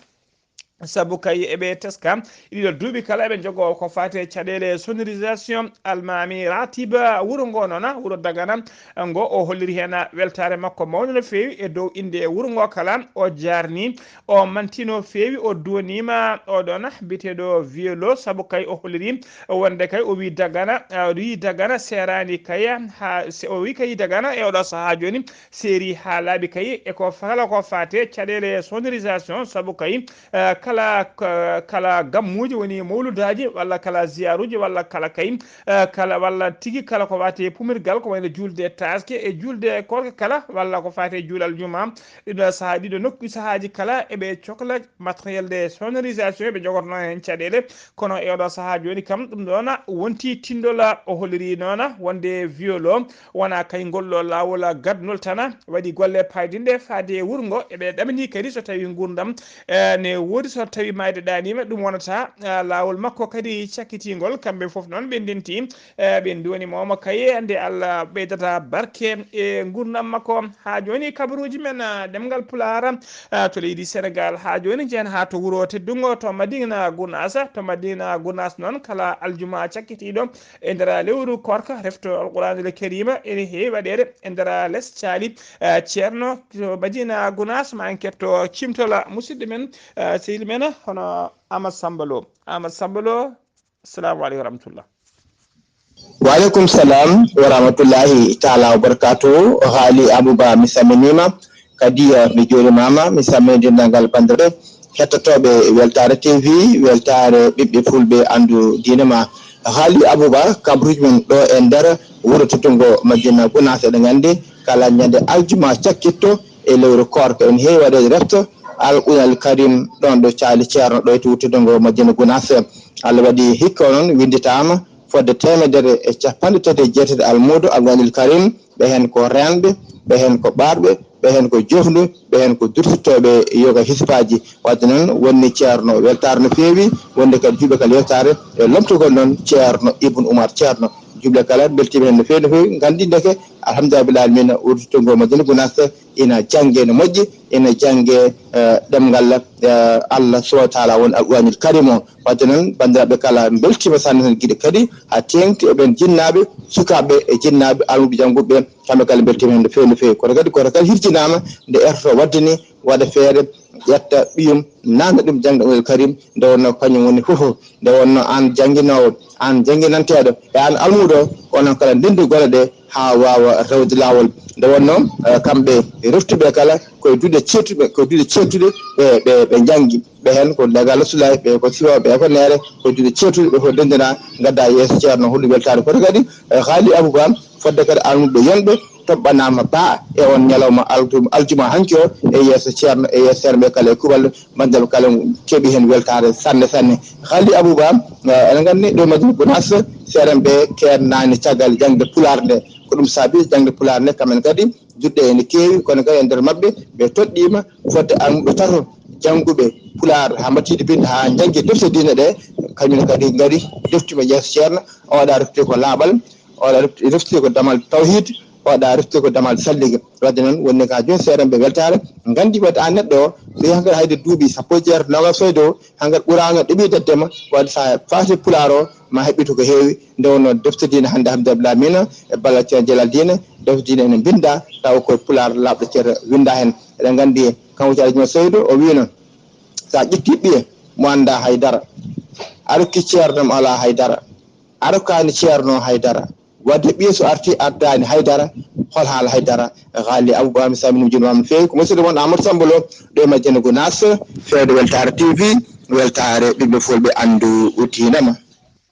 sabu kay eɓe teska, ɗiɗo duuɓi kala eɓe njogoo ko faati e caɗeele sonorisation. Almaami Ratiba wuro ngo noon, wuro Dagana, ngo o holliri heen weltaare makko mawnde no feewi e dow innde wuro ngo kala. O jaarni, o manti no feewi, o duwaniima oɗon biyeteeɗo Vieux Lo, sabu kay o holliri wonde kay o wi Dagana, o wi Dagana seeraani kay, haa se-, o wi kay Dagana e oɗo sahaa jooni seeri haa laaɓi kay, e ko kala ko faati e caɗeele sonorisation, sabu kay eh, kala, k-, kala gammuuji, woni mawludaaji, walla kala ziyaaruuji, walla kala kay, eh, kala, walla tigi kala ko faati e pumirgal, ko wayno juulde taaske e juulde koorka kala, walla ko faati e juulal juma. Ɗiɗo sahaa, ɗiɗo nokku, sahaaji kala eɓe cokla matériel de sonorisation, eɓe njogotnoo heen caɗeele, kono e oɗo sahaa jooni kam, ɗum ɗoon wonti tinndol, o holliri noon wonde Vieux Lo wonaa kay ngol ɗo laawol gadnol tan waɗi golle paydinɗe faade e wuro ngo. Eɓe ɗamini kadi so tawi nguurndam, eh, ne woodi, so tawi maayde ɗaaniima, ɗum wonata, eh, laawol makko kadi cakkitingol. Kamɓe fof noon ɓe ndenti, eh, ɓe nduwani mooma kay nde Allah ɓeydata barke e nguurndam makko. Haa jooni kabaruuji men, eh, ɗemngal Pulaar, eh, to leydi Senegaal. Haa jooni njehen haa to wuro teddungo to Madina Gunaas. To Madina Gunaas noon kala aljuma cakkitiiɗo e nder lewru koorka, refto Alquraanul Kariima ene heewi waɗeede e nder les caali, eh, Ceerno to Madina Gunaas. Ma en ketto cimtola musidɗo men, eh, sehil men, hono Amadou Samba Lo. Amadou Samba Lo, assalamu aleykum wa rahmatullah. Wa aleykum salam wa rahmatullahi taala wa barakatuhu. O haali Abouba, mi salminiima. Kadi, eh, mi juurimaama, mi salmini denndaangal banndiraaɓe hettotooɓe Weltaare T V, Weltaare ɓiɓɓe Fulɓe, Anndu Diine Ma. Haali Abouba, kabaruuji men ɗo e nder wuro teddungo Madina Gunaas. Eɗen nganndi, kala ñande aljuma cakkitto e lewru koorka, ene heewi waɗeede refto Alquraanul Karim ɗoon ɗo caali Ceerno, ɗo e wuro teddungo Madina Gunaas. Allah waɗi hikka o noon winnditaama fodde teemedere e capanɗe tati e jeetati almuudo Alquraanul Karim. Ɓe heen ko reenɓe, ɓe heen ko ɓaarɓe, ɓe heen ko jofnu, ɓe heen ko dursittooɓe yoga hisbaaji. Waɗde noon, wonni Ceerno weltaare no feewi, wonde kadi juɓɓe kala yewtaare e lomtugol noon Ceerno Ibn Umar. Ceerno, juɓɓe kala mbeltiima heen no feewi, no feewi. Nganndi ndeke, alhamdulillahi rabbil aalamiina, wuro teddungo Madina Gunaas ina jannge no moƴƴi, ina jannge, eh, ɗemngal, eh, Allah subhaanahu wa taala woni Alquraanul Karim o. Waɗde noon, banndiraaɓe kala mbeltiima sanne heen giɗo kadi, haa teeŋti e ɓeen jinnaaɓe, sukaaɓe e jinnaaɓe, almuɓe jannguɓe, kamɓe kala mbeltiima heen no feewi, no feewi. Kono kadi, kono kadi hirjinaama nde ertoto waɗde ni, waɗa feere, ƴetta ɓiyum, naamna ɗum jaŋde Alqur'aanul Kariim, nde wonnoo kañum woni fof. Nde wonnoo aan jannginoowo, aan jannginanteeɗo, e aan almuudo, onon kala ndenndi golle ɗe haa waawa rewde laawol. Nde wonnoo, eh, kamɓe reftuɓe kala, ko e duɗe ceertuɗe, ko e duɗe ceertuɗe ɓe, ɓe, ɓe njanngi. Ɓe heen ko daga Rasulullaahi, ɓe ko siwooɓe, ɓe ko neere, ko e duɗe ceertuɗe, ɓe fof ndenndinaa, ngaddaa yeeso Ceerno, holi weltaare. Kono kadi, eh, Haali Abuba, fodde kadi almuɓe yonɓe, toɓɓanaama baa e on ñalawma aljum-, aljuma hanki o e yeeso Ceerno, e yeeso Ceerno ɓe kala e kuuɓal, banndiraaɓe kala keɓi heen weltaare sanne, sanne. Haali Abuba, eh, eɗen nganndi ɗo e Madina Gunaas, seerenɓe keednaani caggal jaŋde Pulaar nde. Ko ɗum saabi jaŋde Pulaar nde, kamɓe kadi duɗe ene keewi, kono kadi e nder maɓɓe ɓe toɗɗiima fodde almuɓe tato jannguɓe Pulaar haa mbattiide binnde, haa njanngi defte diine ɗe, kañum kadi ngari, defti mo yeeso Ceerno, oɗa refti ko laaɓal, oɗa refti, refti ko damal tawhiid, oɗa refti ko damal sallige. Wadde noon, wonni ka jooni seerenɓe weltaare, nganndi wadde aan neɗɗo o, so yahi ngal hayde duuɓi sappo e jeetati, noogaas fawde o, haa ngal ɓuraangal ɗeɓi daddema, wadde so a faati Pulaar o, ma heɓɓitu ko heewi, nde wonnoo defte diine hannde Hamidou Abdoulaye Mine e ballal Ceerno Jalal Diine, defte diine ene mbinnda, tawa ko Pulaar laaɓɗo ceerno winnda heen. Eɗen nganndi kanko Ceerno Juma Seydu o wiino, so a ƴetti ɓiye mo annda hay dara, a rokki ceerno mo alaa hay dara, a rokkaani ceerno hay dara, wadde ɓiye so arti addaani hay dara, hol haala hay dara. Haali Abuba, mi salmini mo, juurima mo no feewi. Ko musidɗo mon Amadou Samba Lo, ɗo e Madina Gunaas, fewde Weltaare T V, weltaare ɓiɓɓe fulɓe anndu diine ma.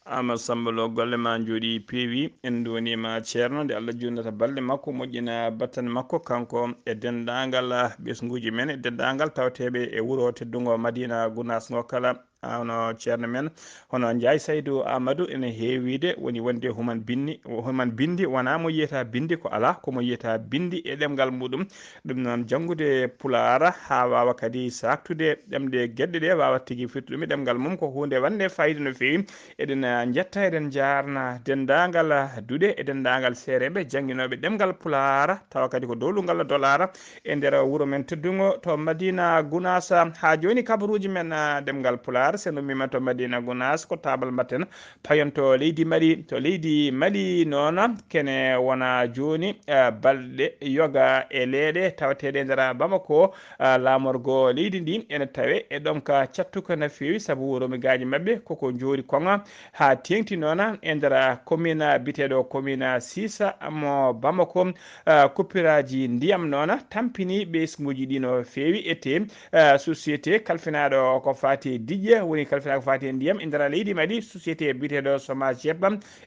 Amadou Samba Lo, golle ma njooɗi peewi, en nduwaniima ceerno, nde Allah juutnata balɗe makko, moƴƴina battane makko, kanko e denndaangal ɓesnguuji men, e denndaangal tawteeɓe e wuro teddungo Madina Gunaas ngo kala. Hono ceerno men, hono Njaay Saydu Aamadu, ene heewiide, woni wonde human binni, human binndi wonaa mo yiyata binndi ko alaa, ko mo yiyata binndi e ɗemngal muɗum. Ɗum noon, janngude Pulaar haa waawa kadi saaktude ɗemɗe geɗe ɗe, waawa tigi firti ɗum e ɗemngal mum, ko huunde wonde faayiida no feewi. Eɗen, ah, njetta, eɗen njaarna denndaangal, ah, duɗe e denndaangal seereeɓe jannginooɓe ɗemngal Pulaar, tawa kadi ko dowlungal Dolaar e nder wuro men teddungo to Madina Gunaas. Haa jooni, kabaruuji men, ah, ɗemngal Pulaar, so en ummiima to Madina Gunaas, ko taabal mbaɗten, payon to leydi Mali. To leydi Mali noon, kene wona jooni, ah, balɗe yoga e leeɗe tawateeɗe e nder Bamako, ah, laamorgo leydi ndi ene tawe e ɗomka cattuka no feewi, sabu romigaaji maɓɓe koko njoori koŋa haa teeŋti noon e nder commune biyeteeɗo commune six mo Bamako. Ah, coupuraaji ndiyam noon tampini ɓesnguuji ɗi no feewi, ete, ah, société kalfinaaɗo ko faati e diƴƴe, woni kalfinaaɗo ko faati e ndiyam e nder leydi Mali, société biyeteeɗo Somaged,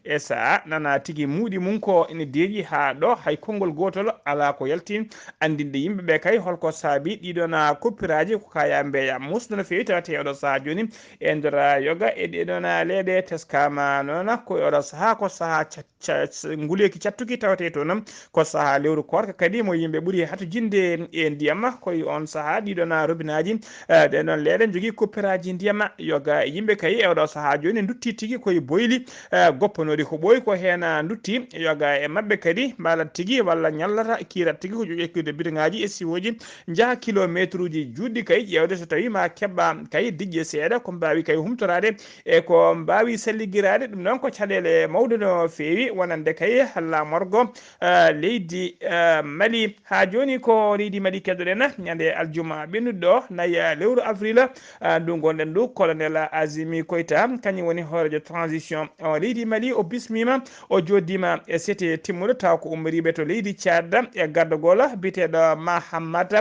S A, nana tigi muɗi mum ko ene deeƴi haa ɗo, hay konngol gootol alaa ko yalti anndinde yimɓe ɓe kay holko saabi ɗiɗon coupuraaji. Ko kaya mbeya musɗo no feewi, tawate e oɗo sahaa jooni e nder yoga e ɗeɗon leeɗe. Teskaama noon ko e oɗo sahaa, ko sahaa ca-, ca-, nguleeki cattuki tawate toon, ko sahaa lewru koorka kadi mo yimɓe ɓuri hatojinde e ndiyam. Ko e on sahaa ɗiɗon robinaaji, eh, ɗeɗon leeɗe njogii coupuraaji ndiyam. Yoga e yimɓe kay e oɗo sahaa jooni ndutti tigi ko e boyli, eh, goppanooɗi ko ɓooyi, ko heen, ah, ndutti. Yoga e maɓɓe kadi mbaalat tigi walla ñallata, kiirat tigi ko ƴoƴƴakirde bidongaaji e siwooji, njaha kilomeetruuji juutɗi kay ƴeewde so tawii ma keɓɓa kay diƴƴe seeɗa, ko mbaawi kay humtoraade e ko mbaawi salligiraade. Ɗum noon ko caɗeele mawɗe no feewi, wonande kay laamorgo, ah, leydi, ah, Mali. Haa jooni ko leydi Mali keddoɗen, ñande aljuma ɓennuɗo, nayi lewru avril, ah, ndu ngonɗen ndu, colonel Azimi Koita, kañum woni hooreejo transition o leydi Mali, o bismiima, o jooɗdiima e sete timmuɗo, taw ko ummoriiɓe to leydi Tchad e gardagol biyeteeɗo Mahamat,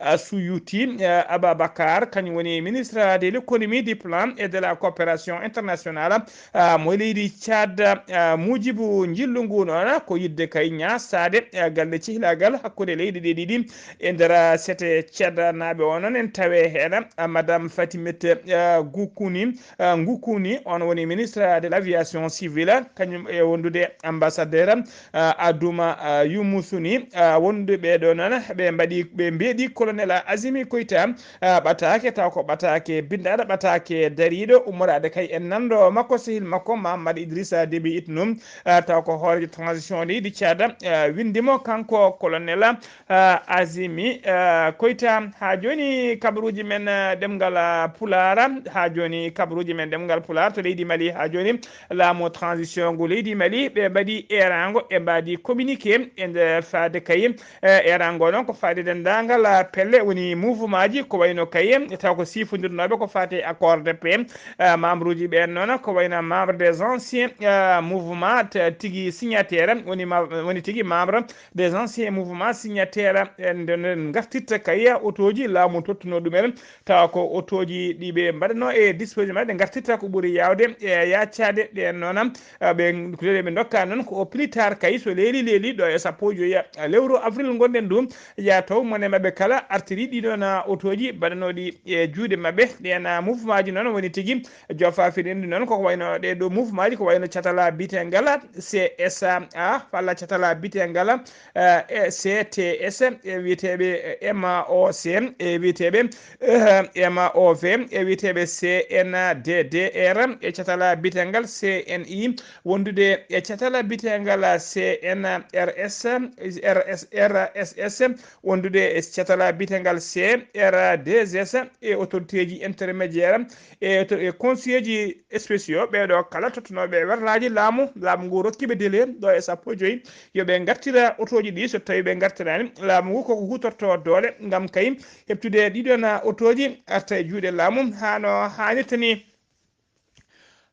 ah, Suyuti, ah, Ababakar, kañum woni ministre de l'économie, du plan et de la coopération internationale, ah, mo leydi Tchad. Ah, muujibu njillu ngu noon ko yiɗde kay ñaasaade, ah, galle cehilaagal hakkunde leyɗe ɗe ɗiɗi e nder, ah, sete Tchad naaɓe o noon en tawe heen, ah, Madame Fatimata, ah, Gukuni, ah, Ngukuni, on woni ministre de l'aviation civile, kañum e wondude ambassadeur, ah, Aduma, ah, Yumusuni, ah, wondude ɓe ɗo noon, ɓe mbaɗi, ɓe mbeeɗi colonel Azimi Koita, ah, ɓataake, taw ko ɓataake binndaaɗo, ɓataake dariiɗo, ummoraade kay e nanndo makko, sehil makko Mamadou Idrissa Déby Itno, ah, taw ko hooreejo transition leydi Tchad, ah, winndi mo kanko colonel, ah, Azimi, ah, Koita. Haa jooni kabaruuji men, ah, ɗemngal, ah, Pulaar, Haa jooni, kabaruuji men ɗemngal Pulaar to leydi Mali, haa jooni, laamu transition ngu leydi Mali, ɓe mbaɗi eeraango, ɓe mbaɗi communiqué e nder faade kay, eh, eeraango noon ko faade denndaangal, ah, pelle woni mouvement ji, ko wayno kay, taw ko sifondirnooɓe ko faati e accord de paix, ah, membre uji ɓeen noon, ko wayno membre des anciens, ah, mouvement, t-, tigi signataire, woni ma-, woni tigi membre des anciens mouvements signataires, en nden ngartirta kay otooji laamu tottuno ɗumen, tawa ko otooji ɗi ɓe mbaɗano e disposition maɓɓe, ɗe ngartirta ko ɓuri yaawde e yaacaade. Ɗen noon, ah, ɓe, ko ɓe ndokka noon ko au plus tard kay so leeli leeli ɗo e sappo e joyi lewru avril ngonɗen ɗum, ya taw mone maɓɓe kala artiri ɗi ɗon, ah, otooji mbaɗanooɗi e juuɗe maɓɓe. Ɗen, ah, mouvement ji noon woni tigi jofa fiɗen ɗi noon, koko wayno ɗe ɗo mouvement ji, ko wayno catala biyetengal C S A, walla catala biyetengal, eh, e C T S, e wiyeteeɓe, eh, M A O C, e wiyeteeɓe, eh, M A O V, e wiyeteeɓe C N D D R, e catala biyetengal C N I, wondude e catala biyetengal C N R S, R S, R S S, wondude e catala biyetengal C R D S, e autorité ji intermédiaire, e to, e conseiller ji spéciaux, ɓeeɗo kala tottunooɓe werlaaji laamu, laamu ngu rokkiiɓe délai ɗo e sappo e joyi, yo ɓe ngartira otooji ɗi. So tawii ɓe ngartiraani, laamu ngu koko huutorto doole ngam kay heɓtude ɗiɗon otooji arta e juuɗe laamu haa no haanirta ni.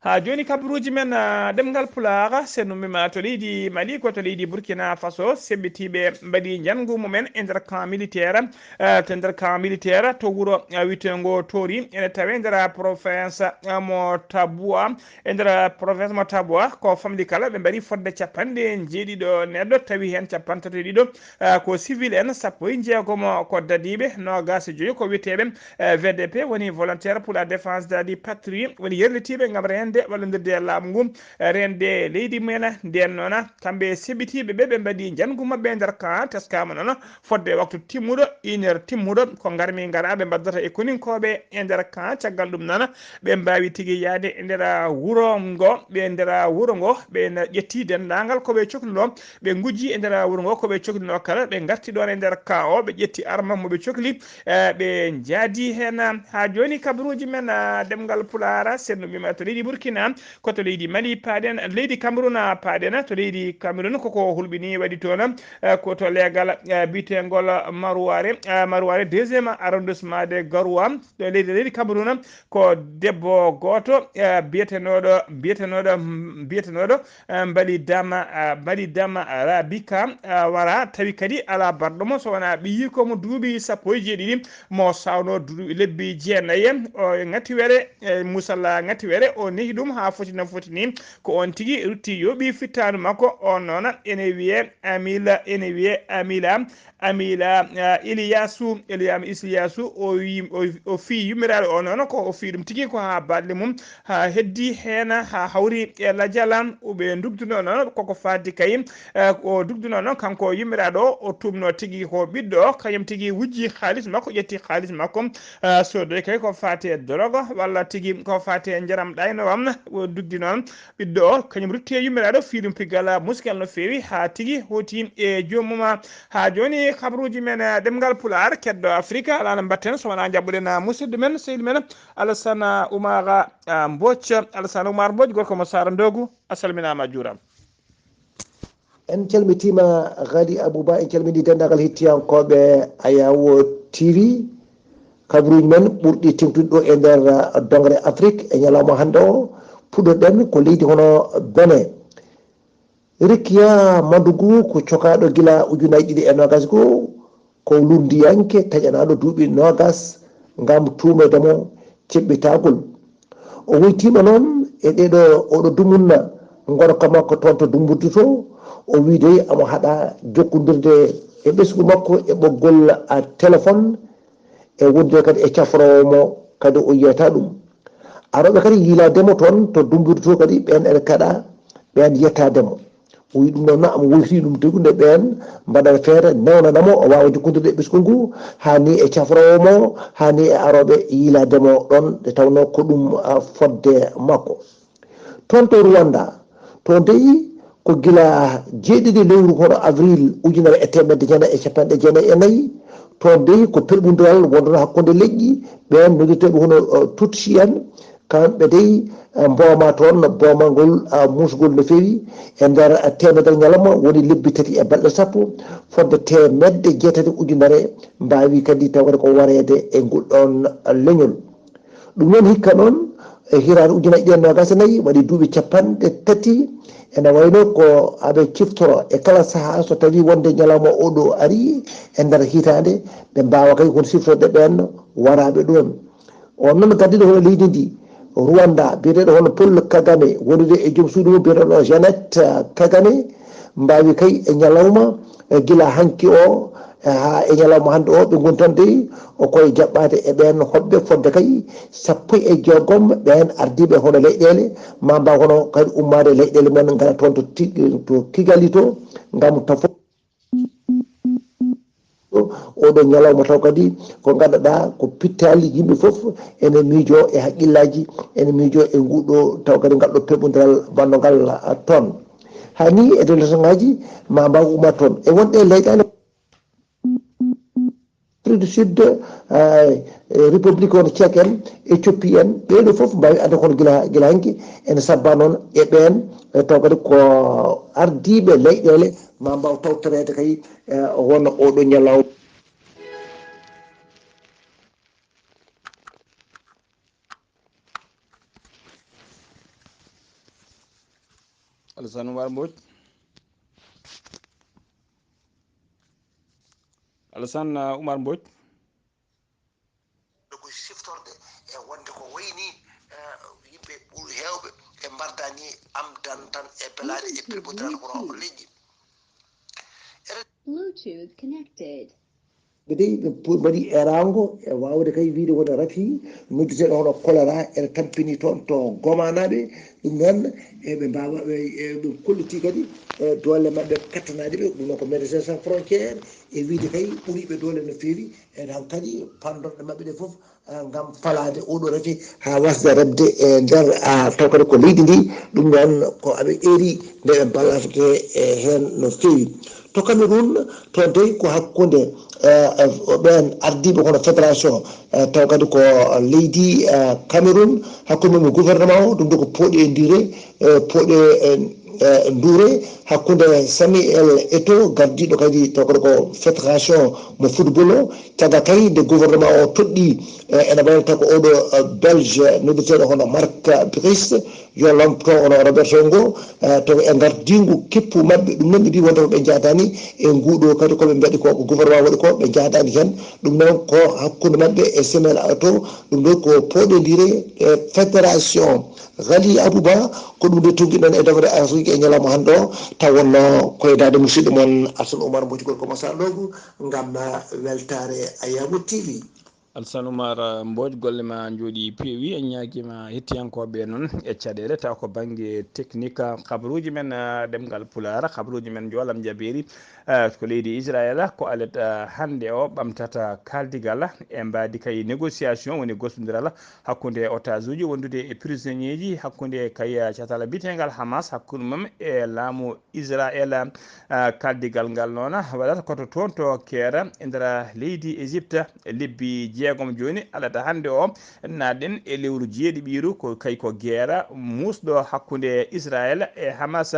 Haa jooni, kabaruuji men, ah, ɗemngal Pulaar, so en ummiima to leydi Mali, ko to leydi Burkina Faso, semmbitiiɓe mbaɗi njanngu mumen e nder camp militaire, eh, to nder camp militaire to wuro, eh, wiyeteengo Tori, ene tawee nder province, eh, mo Tabua. E nder province mo Tabua, ko famɗi kala ɓe mbaɗi fodde capanɗe njeeɗiɗo neɗɗo, tawi heen capanɗe tati e ɗiɗo, eh, ko civil en, sappo e jeegom ko dadiiɓe, noogaas e joyi ko wiyeteeɓe, eh, V D P, woni Volontaire pour la Défense de la Patrie, woni yerlitiiɓe ngam reende wallondirde e laamu ngu, eh, reende leydi mumen. Nden noon, kamɓe seɓɓitiiɓe ɓe, ɓe mbaɗi njanngu maɓɓe e nder camp, teskaama noon fodde waktu timmuɗo, une heure timmuɗo, ko ngarmi ngara ɓe mbaddata e koninkooɓe e nder camp. Caggal ɗum noon, ɓe mbaawi tigi yahde e nder wuro ngo, ɓe nder wuro ngo, ɓe na ƴetti denndaangal ko ɓe cohluno, ɓe ngujji e nder wuro ngo ko ɓe cohluno kala, ɓe ngarti ɗoon e nder camp o, ɓe ƴetti arme mo ɓe cohli, eh, ɓe njaadi heen. Haa jooni, kabaruuji men, ah, ɗemngal Pulaar, so en ummiima to leydi Burkina, ko to leydi Mali paaɗen, leydi Cameroun paaɗen, to leydi Cameroun koko hulɓini waɗi toon, eh, ko to leegal, eh, biyeteengol Marouaré, eh, Marouaré deuxième arrondissement de Garoua, ɗo leydi, leydi Cameroun, ko debbo gooto, eh, biyetenooɗo, biyetenooɗo, biyetenooɗo, eh, Mbali Dama, eh, Mbali Dama Rabika, eh, wara tawi kadi alaa barɗo mo so wonaa ɓiyiiko mo duuɓi sappo e jeeɗiɗi, mo sawno du-, lebbi jeenayi, o ŋatti were, e musalla ŋatti were, o nehi ɗum haa foti no foti ni. Ko on tigi rutti yoɓi fittaandu makko, on noon ene wiyee Amila, ene wiyee Amila, Amila, ah, Iliyasu, Eliyam Iliyasu, o wi, o, o fii yummiraaɗo o noon, ko o fii ɗum tigi ko haa baɗle mum, haa heddi heen, haa hawri e lajal, o ɓe ndugduno noon, koko faati kay, eh, o dugduno noon, kanko yummiraaɗo o, o tuumno tigi ko ɓiɗɗo o, kañum tigi wujji haalis makko, ƴetti haalis makko, eh, sodoy kay ko faati e dorogo, walla tigi ko faati e njaram ɗayno am, o dugdi noon, ɓiɗɗo o, kañum rutti e yummiraaɗo, fii ɗum piggal muskal no feewi, haa tigi hooti e joomum. Haa jooni, kabaruuji men, eh, ɗemngal Pulaar, keddo Afrika, alaa no mbaɗten so wonaa njaɓɓuɗen, ah, musidɗo men, sehil men, Alassane Oumar, ah, Mbodj. Alassane Oumar Mbodj, gorko mo Saara Ndoogu, a salminaama, a juuraama. En calmitiima, Ghali Abouba, en calminii denndaangal hettiyankooɓe Ayawo T V. Kabaruuji men ɓurɗi teeŋtude ɗo e nder, uh, doŋre Afrik e ñalawma hannde o, puɗɗorɗen ko leydi hono Benin. Rikiya Madugu ko cokaaɗo gila ujunaaji ɗiɗi e noogaas goo, ko lunndiyanke taƴanaaɗo duuɓi noogaas ngam tuumeede mo ceɓɓitagol. O woytiima noon e ɗeeɗo, oɗo dumunna gorko makko toon to Dumbudu to, o wiide omo haɗa jokkondirde e ɓesngu makko e ɓoggol, a, téléphone, e wonde kadi e cafroowo mo, kadi o yiyata ɗum. Arooɓe kadi yiilaade mo toon to Dumbudu to kadi, ɓeen ene kaɗa, ɓeen yettaade mo. O wiyi ɗum noon, omo woytii ɗum tigi nde ɓeen mbaɗata feere newnana mo, o waawa jokkondirde e ɓesngu ngu, haa ni e cafroowo mo, haa ni e arooɓe yiilaade mo ɗoon, nde tawnoo ko ɗum, a, fodde makko. Toon to Rwanda, toon dey ko gila jeeɗiɗi lewru hono avril ujunere e teemedde jeenayi e capanɗe jeenayi e nayi, Toon dey ko pelɓundiral wonduno hakkunde leƴƴi, ɓeen noddirteeɓe hono, eh, Tutsi en, kamɓe dey, eh, mbooma toon boomangol, eh, muusgol no feewi e nder, eh, teemedere ñalawma, woni lebbi tati e balɗe sappo, fodde teemedde jeetati ujunere mbaawi kadi tawde ko wareede e ngol ɗoon leñol. Ɗum noon hikka noon, e hitaande ujunaaji ɗiɗi e noogaas e nayi, waɗi duuɓi capanɗe tati, ene wayno ko aɓe ciftoro e kala sahaa so tawii wonde ñalawma oɗo arii e nder hitaande, ɓe mbaawa kay hono siftorɗe ɓeen waraaɓe ɗoon. On noon gardiiɗo hono leydi ndi, Rwanda, biyeteeɗo hono Paul Kagame, wondude e joom suudu mum biyeteeɗo Jeannette Kagame, mbaawi kay e ñalawma, e gila hanki o, e haa e ñalawma hannde o, ɓe ngoni tan dey o koye jaɓɓaade e ɓeen hoɓɓe fodde kay sappo e jeegom ɓeen ardiiɓe hono leyɗeele, maa mbaaw hono kadi ummaade leyɗeele men ngara toon to Ti-, to Kigali to, ngam tafo oɗo ñalawma taw kadi ko ngannduɗaa ko pittaali yimɓe fof ene miijo e haqqillaaji, ene miijo e nguɗo taw kadi ngal ɗo peɓondiral banndogal, ah, toon. Haa ni e nder lesŋaaji ma mbaaw ummaade toon. E wonɓe leyɗeele Afrique du Sud, eh, eh, République hono Tchèque en, Éthiopie en, ɓee ɗo fof mbaawi adde kono gila, gila hanki ene sabba noon e ɓeen, eh, taw kadi ko ardiiɓe leyɗeele ma mbaaw tawtoreede kay, eh, wonno oɗo ñalawma. Alassane Oumar Mbodj. Alassane, uh, Oumar Mbodj. Ko siftorde e wonde ko wayni, eh, yimɓe ɓuri heewɓe ɓe mbardaani amdan tan e belaɗe e pelɓotiral kono leƴƴi. Bluetooth connected. Ɓe dey ɓe pu-, mbaɗi erango e waawde kay wiyde wona rafi nodduteeɗo hono choléra ene tampini toon to Goma naaɓe. Ɗum noon, e ɓe mbaawa, ɓe, e ɓe kolliti kadi, e doole maɓɓe kattanaaɗe ɓe, ɗum noon ko Médecins Sans Frontières, e wiyde kay ɓuriiɓe doole no feewi, e hankadi panndorɗe maɓɓe ɗe fof, eh, ngam falaade oɗo rafi haa wasde reɓde e nder, ah, taw kadi ko leydi ndi, ɗum noon ko aɓe eeri nde ɓe mballata e heen no feewi. To Cameroun, toon dey ko hakkunde, eh, eh, ɓeen ardiiɓe hono fédération, eh, taw kadi ko leydi, eh, Cameroun, hakkunde mum e gouvernement o, ɗum ɗo ko pooɗe ndire, eh, pooɗe, eh, eh, ndure hakkunde Samuel Eto'o, gardiiɗo kadi taw kadi ko fédération mo football o, caggal kay nde gouvernement o toɗɗii, eh, ene wayno taw ko oɗo, eh, Belge noddeteeɗo hono Marc Brice, yo lomto hono Roberto ngo, eh, to e ngardiingu keppu maɓɓe, ɗum noon ɓe mbii wonde ko ɓe njaadaani e nguɗo kadi ko ɓe mbaɗi ko, ko gouvernement waɗi ko, ɓe njaadaani heen. Ɗum noon ko hakkunde maɓɓe e Samuel Eto'o, ɗum ɗo ko pooɗondire e fédération. Ghali Abouba, ko ɗum ɗo tuggi noon e defre Afrique e ñalawma hannde o, taw wonno koye daade musidɗo mon Assane Oumar Mbodj Gorko Mo Salogu ngam weltaare Ayamu T V. Alsan Oumar, eh, Mbodj, golle ma njooɗi peewi. En ñaagiima hettiyankooɓe noon e caɗeele, taw ko bannge technique, eh, kabaruuji men, eh, ɗemngal Pulaar, kabaruuji men Njoolam Jabeeri, eh, ko leydi Israel, ko alet, eh, hannde o ɓamtata kaaldigal e mbaadi kay négociation, woni gostondiral hakkunde otage uji wondude e prisonnier ji, hakkunde kay, eh, catal biyetengal Hamas, hakkunde mum e laamu Israel, ah, kaldigal ngal noon waɗata ko to toon to Keera e nder leydi Égypte. Lebbi jeegom jooni, alata hannde o, naatɗen e lewru jeeɗiɓiiru, ko kay ko geera muusɗo hakkunde Israel e Hamas.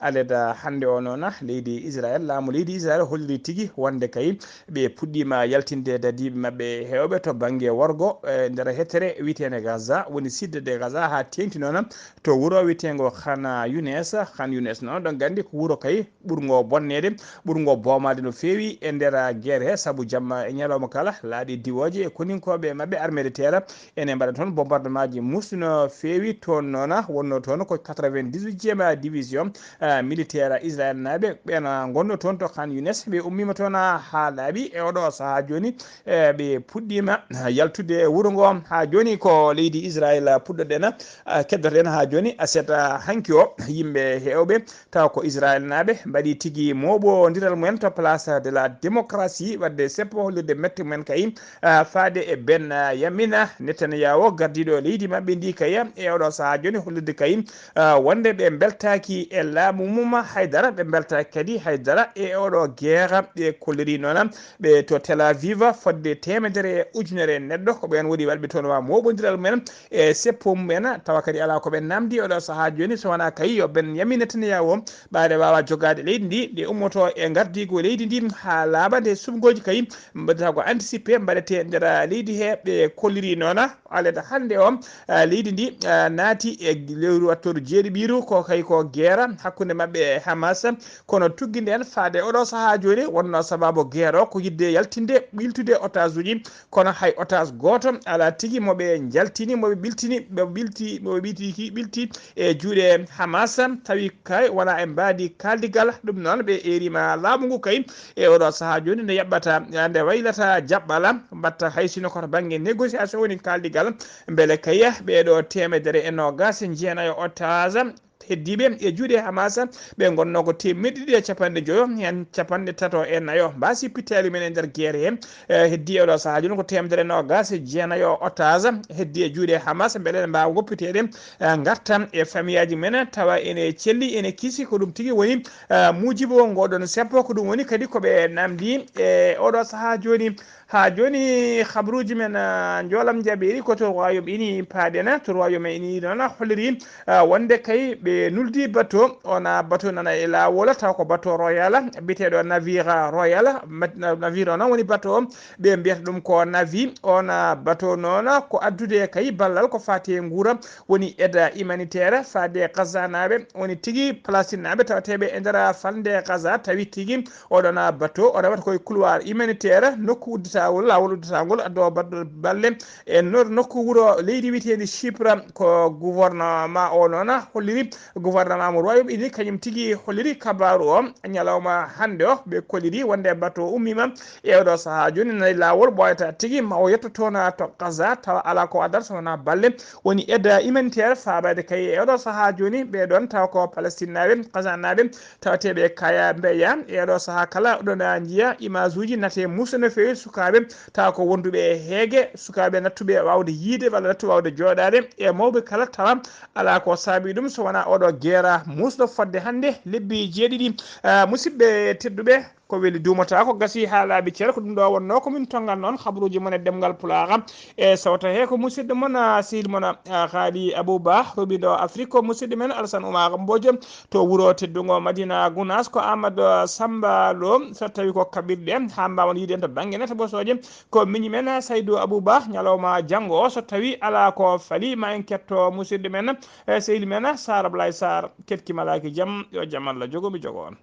Alata hannde o noon, leydi Israel, laamu leydi Israel holliri tigi wonde kay ɓe puɗɗiima yaltinde dadiiɓe maɓɓe heewɓe to bannge worgo, e nder hettere wiyeteende Gaza, woni Sud de Gaza, haa teeŋti noon to wuro wiyeteengo Khan Younes. Khan Younes noon, ɗon nganndi ko wuro kay ɓurngo bonneede, ɓurngo boomaade no feewi e nder guerre he, sabu jamma e ñalawma kala, laaɗe diwooje e koninkooɓe maɓɓe armée de terre ene mbaɗa toon bombardement ji muusɗi no feewi. Toon noon wonno toon ko quatre-vingt-dix-huitième division, ah, militaire Israel naaɓe, ɓeen ngonno toon to Khan Younes. Ɓe ummiima toon haa laaɓi e oɗo sahaa jooni, e ɓe puɗɗiima yaltude wuro ngo. Haa jooni ko leydi Israel puɗɗoɗen, ah, keddoto en haa jooni, aset, ah, hanki o, yimɓe heewɓe, tawa ko Israel naaɓe, mbaɗi tigi mooɓondiral mumen to Place de la Démocratie, waɗde seppo hollirde mette mumen kay, ah, faade e Ben, ah, Yamina Netanyahu, gardiiɗo leydi maɓɓe ndi kay, e oɗo sahaa jooni hollirde kay, ah, wonde ɓe mbeltaaki e laamu mum haydara, ɓe mbeltaaki kadi haydara e e oɗo guerre ɓe kolliri noon ɓe to Tel Aviv fodde temedere e ujunere neɗɗo, ko ɓen woni waɗɓe toon wa moɓodiral mumen e seppo mumen, tawa kadi ala ko ɓe namdi oɗo sahaa jooni, so wonaa kay yo Benyamin Netanyahu ɓaade waawa jogaade leydi ndi, ɓe ummoto e ngardiigu leydi ndi haa laaɓa nde suɓngooji kay mbaɗata ko anticipé mbaɗete nder leydi he. Ɓe kolliri noon aleda hannde o, ah, leydi ndi, ah, naati e lewru wattoru jeeɗiɓiru, ko kay ko geera hakkunde maɓɓe e Hamas, kono tuggi nden faade oɗo sahaa jooni wonno sababu geera o ko yidde yaltinde ɓiltude otage uji, kono hay otage gooto alaa tigi mo ɓe njaltini, mo ɓe ɓiltini, ɓe ɓilti, mo ɓe ɓilti ki ɓilti e juuɗe Hamas, tawi kay wona e mbaadi kaaldigal. Ɗum noon ɓe eerima laamu ngu kay e oɗo sahaa jooni nde yaɓɓata, nde waylata jaɓɓala, mbatta hay sino ko to bannge négociation woni kaaldigal, mbele kay ɓeeɗo temedere e noogas e jeenayo otage heddiiɓe e juuɗe Hamas, ɓe ngonnoo ko teemedde ɗiɗi e capanɗe joyo, heen capanɗe tato e nayo mbaasi pittaali men e nder geere he. E, heddii e oɗo sahaa jooni ko teemedere noogas e jeenayo otage heddii e juuɗe Hamas, mbele ene mbaawa ngoppiteede, e, ngarta e famiyaaji men, tawa ene celli, ene kiisi. Ko ɗum tigi woni, e, muujibo ngoɗon seppo. Ko ɗum woni kadi ko ɓe namdi e oɗo sahaa jooni. Haa jooni, habruuji men, ah, njoolam jaɓeeri ko to Royaume Uni paaɗen. To Royaume Uni noon holliri, ah, wonde kay ɓe nuldi bato, ona bato nana e laawol, taw ko bato Royal, biyeteeɗo navire Royal. Mat-, na-, navire o noon woni bato o, ɓe mbiyata ɗum ko navi. On, ah, bato noon ko addude kay ballal ko faati e nguura, woni aide humanitaire faade Gazanaaɓe, woni tigi Palestinnaaɓe tawateeɓe e nder falnde Gaza, tawi tigi oɗon bato o rewata koye couloir humanitaire, nokku udditagol, laawol udditaa ngol, addo baɗɗo balle e nor-, nokku wuro leydi wiyeteendi Chypre. Ko gouvernement o noon holliri, gouvernement mo Royaume Uni kañum tigi holliri kabaaru o ñalawma hannde o. Ɓe kolliri wonde bato o ummiima e oɗo sahaa jooni nana e laawol, ɓooyata tigi ma o yetto toon to Gaza, tawa alaa ko addata so wonaa balle, woni aide humanitaire faabaade kay e oɗo sahaa jooni. Ɓee ɗoon tawa ko Palestinnaaɓe, Gazanaaɓe, tawateeɓe kaya mbeya. E oɗo sahaa kala oɗon njiya image uji nate muusa no feewi sukaaɓe, tawa ko wonduɓe e heege, sukaaɓe nattuɓe waawde yiide walla nattuɓe waawde jooɗaade, e mawɓe kala tawa alaa ko saabi ɗum so wonaa oɗo geera muusɗo fodde hannde lebbi jeeɗiɗi. Ah, musidɓe tedduɓe, ko weli duumata ko gasi haa laaɓi cer, ko ɗum ɗo wonnoo ko min tonngan noon habruuji mon e ɗemngal Pulaar. E sawta he ko musidɗo mon, ah, sehil mon, ah, Haali Abou Ba, roɓiɗo Afrique, ko musidɗo men Alassane Oumar Mbodj to wuro teddungo Madina Gounass, ko Amadou Samba Lo, so tawi ko kaɓirɗe haa mbaawan yiide en to bannge nata bosooje, ko miñi men Saydou Abou Ba, ñalawma janngo o, so tawi alaa ko fali ma en ketto musidɗo men, eh, sehil men Sar Ablaye Sar, ketki malaaki jam, yo jam Allah jogo mi jogo on.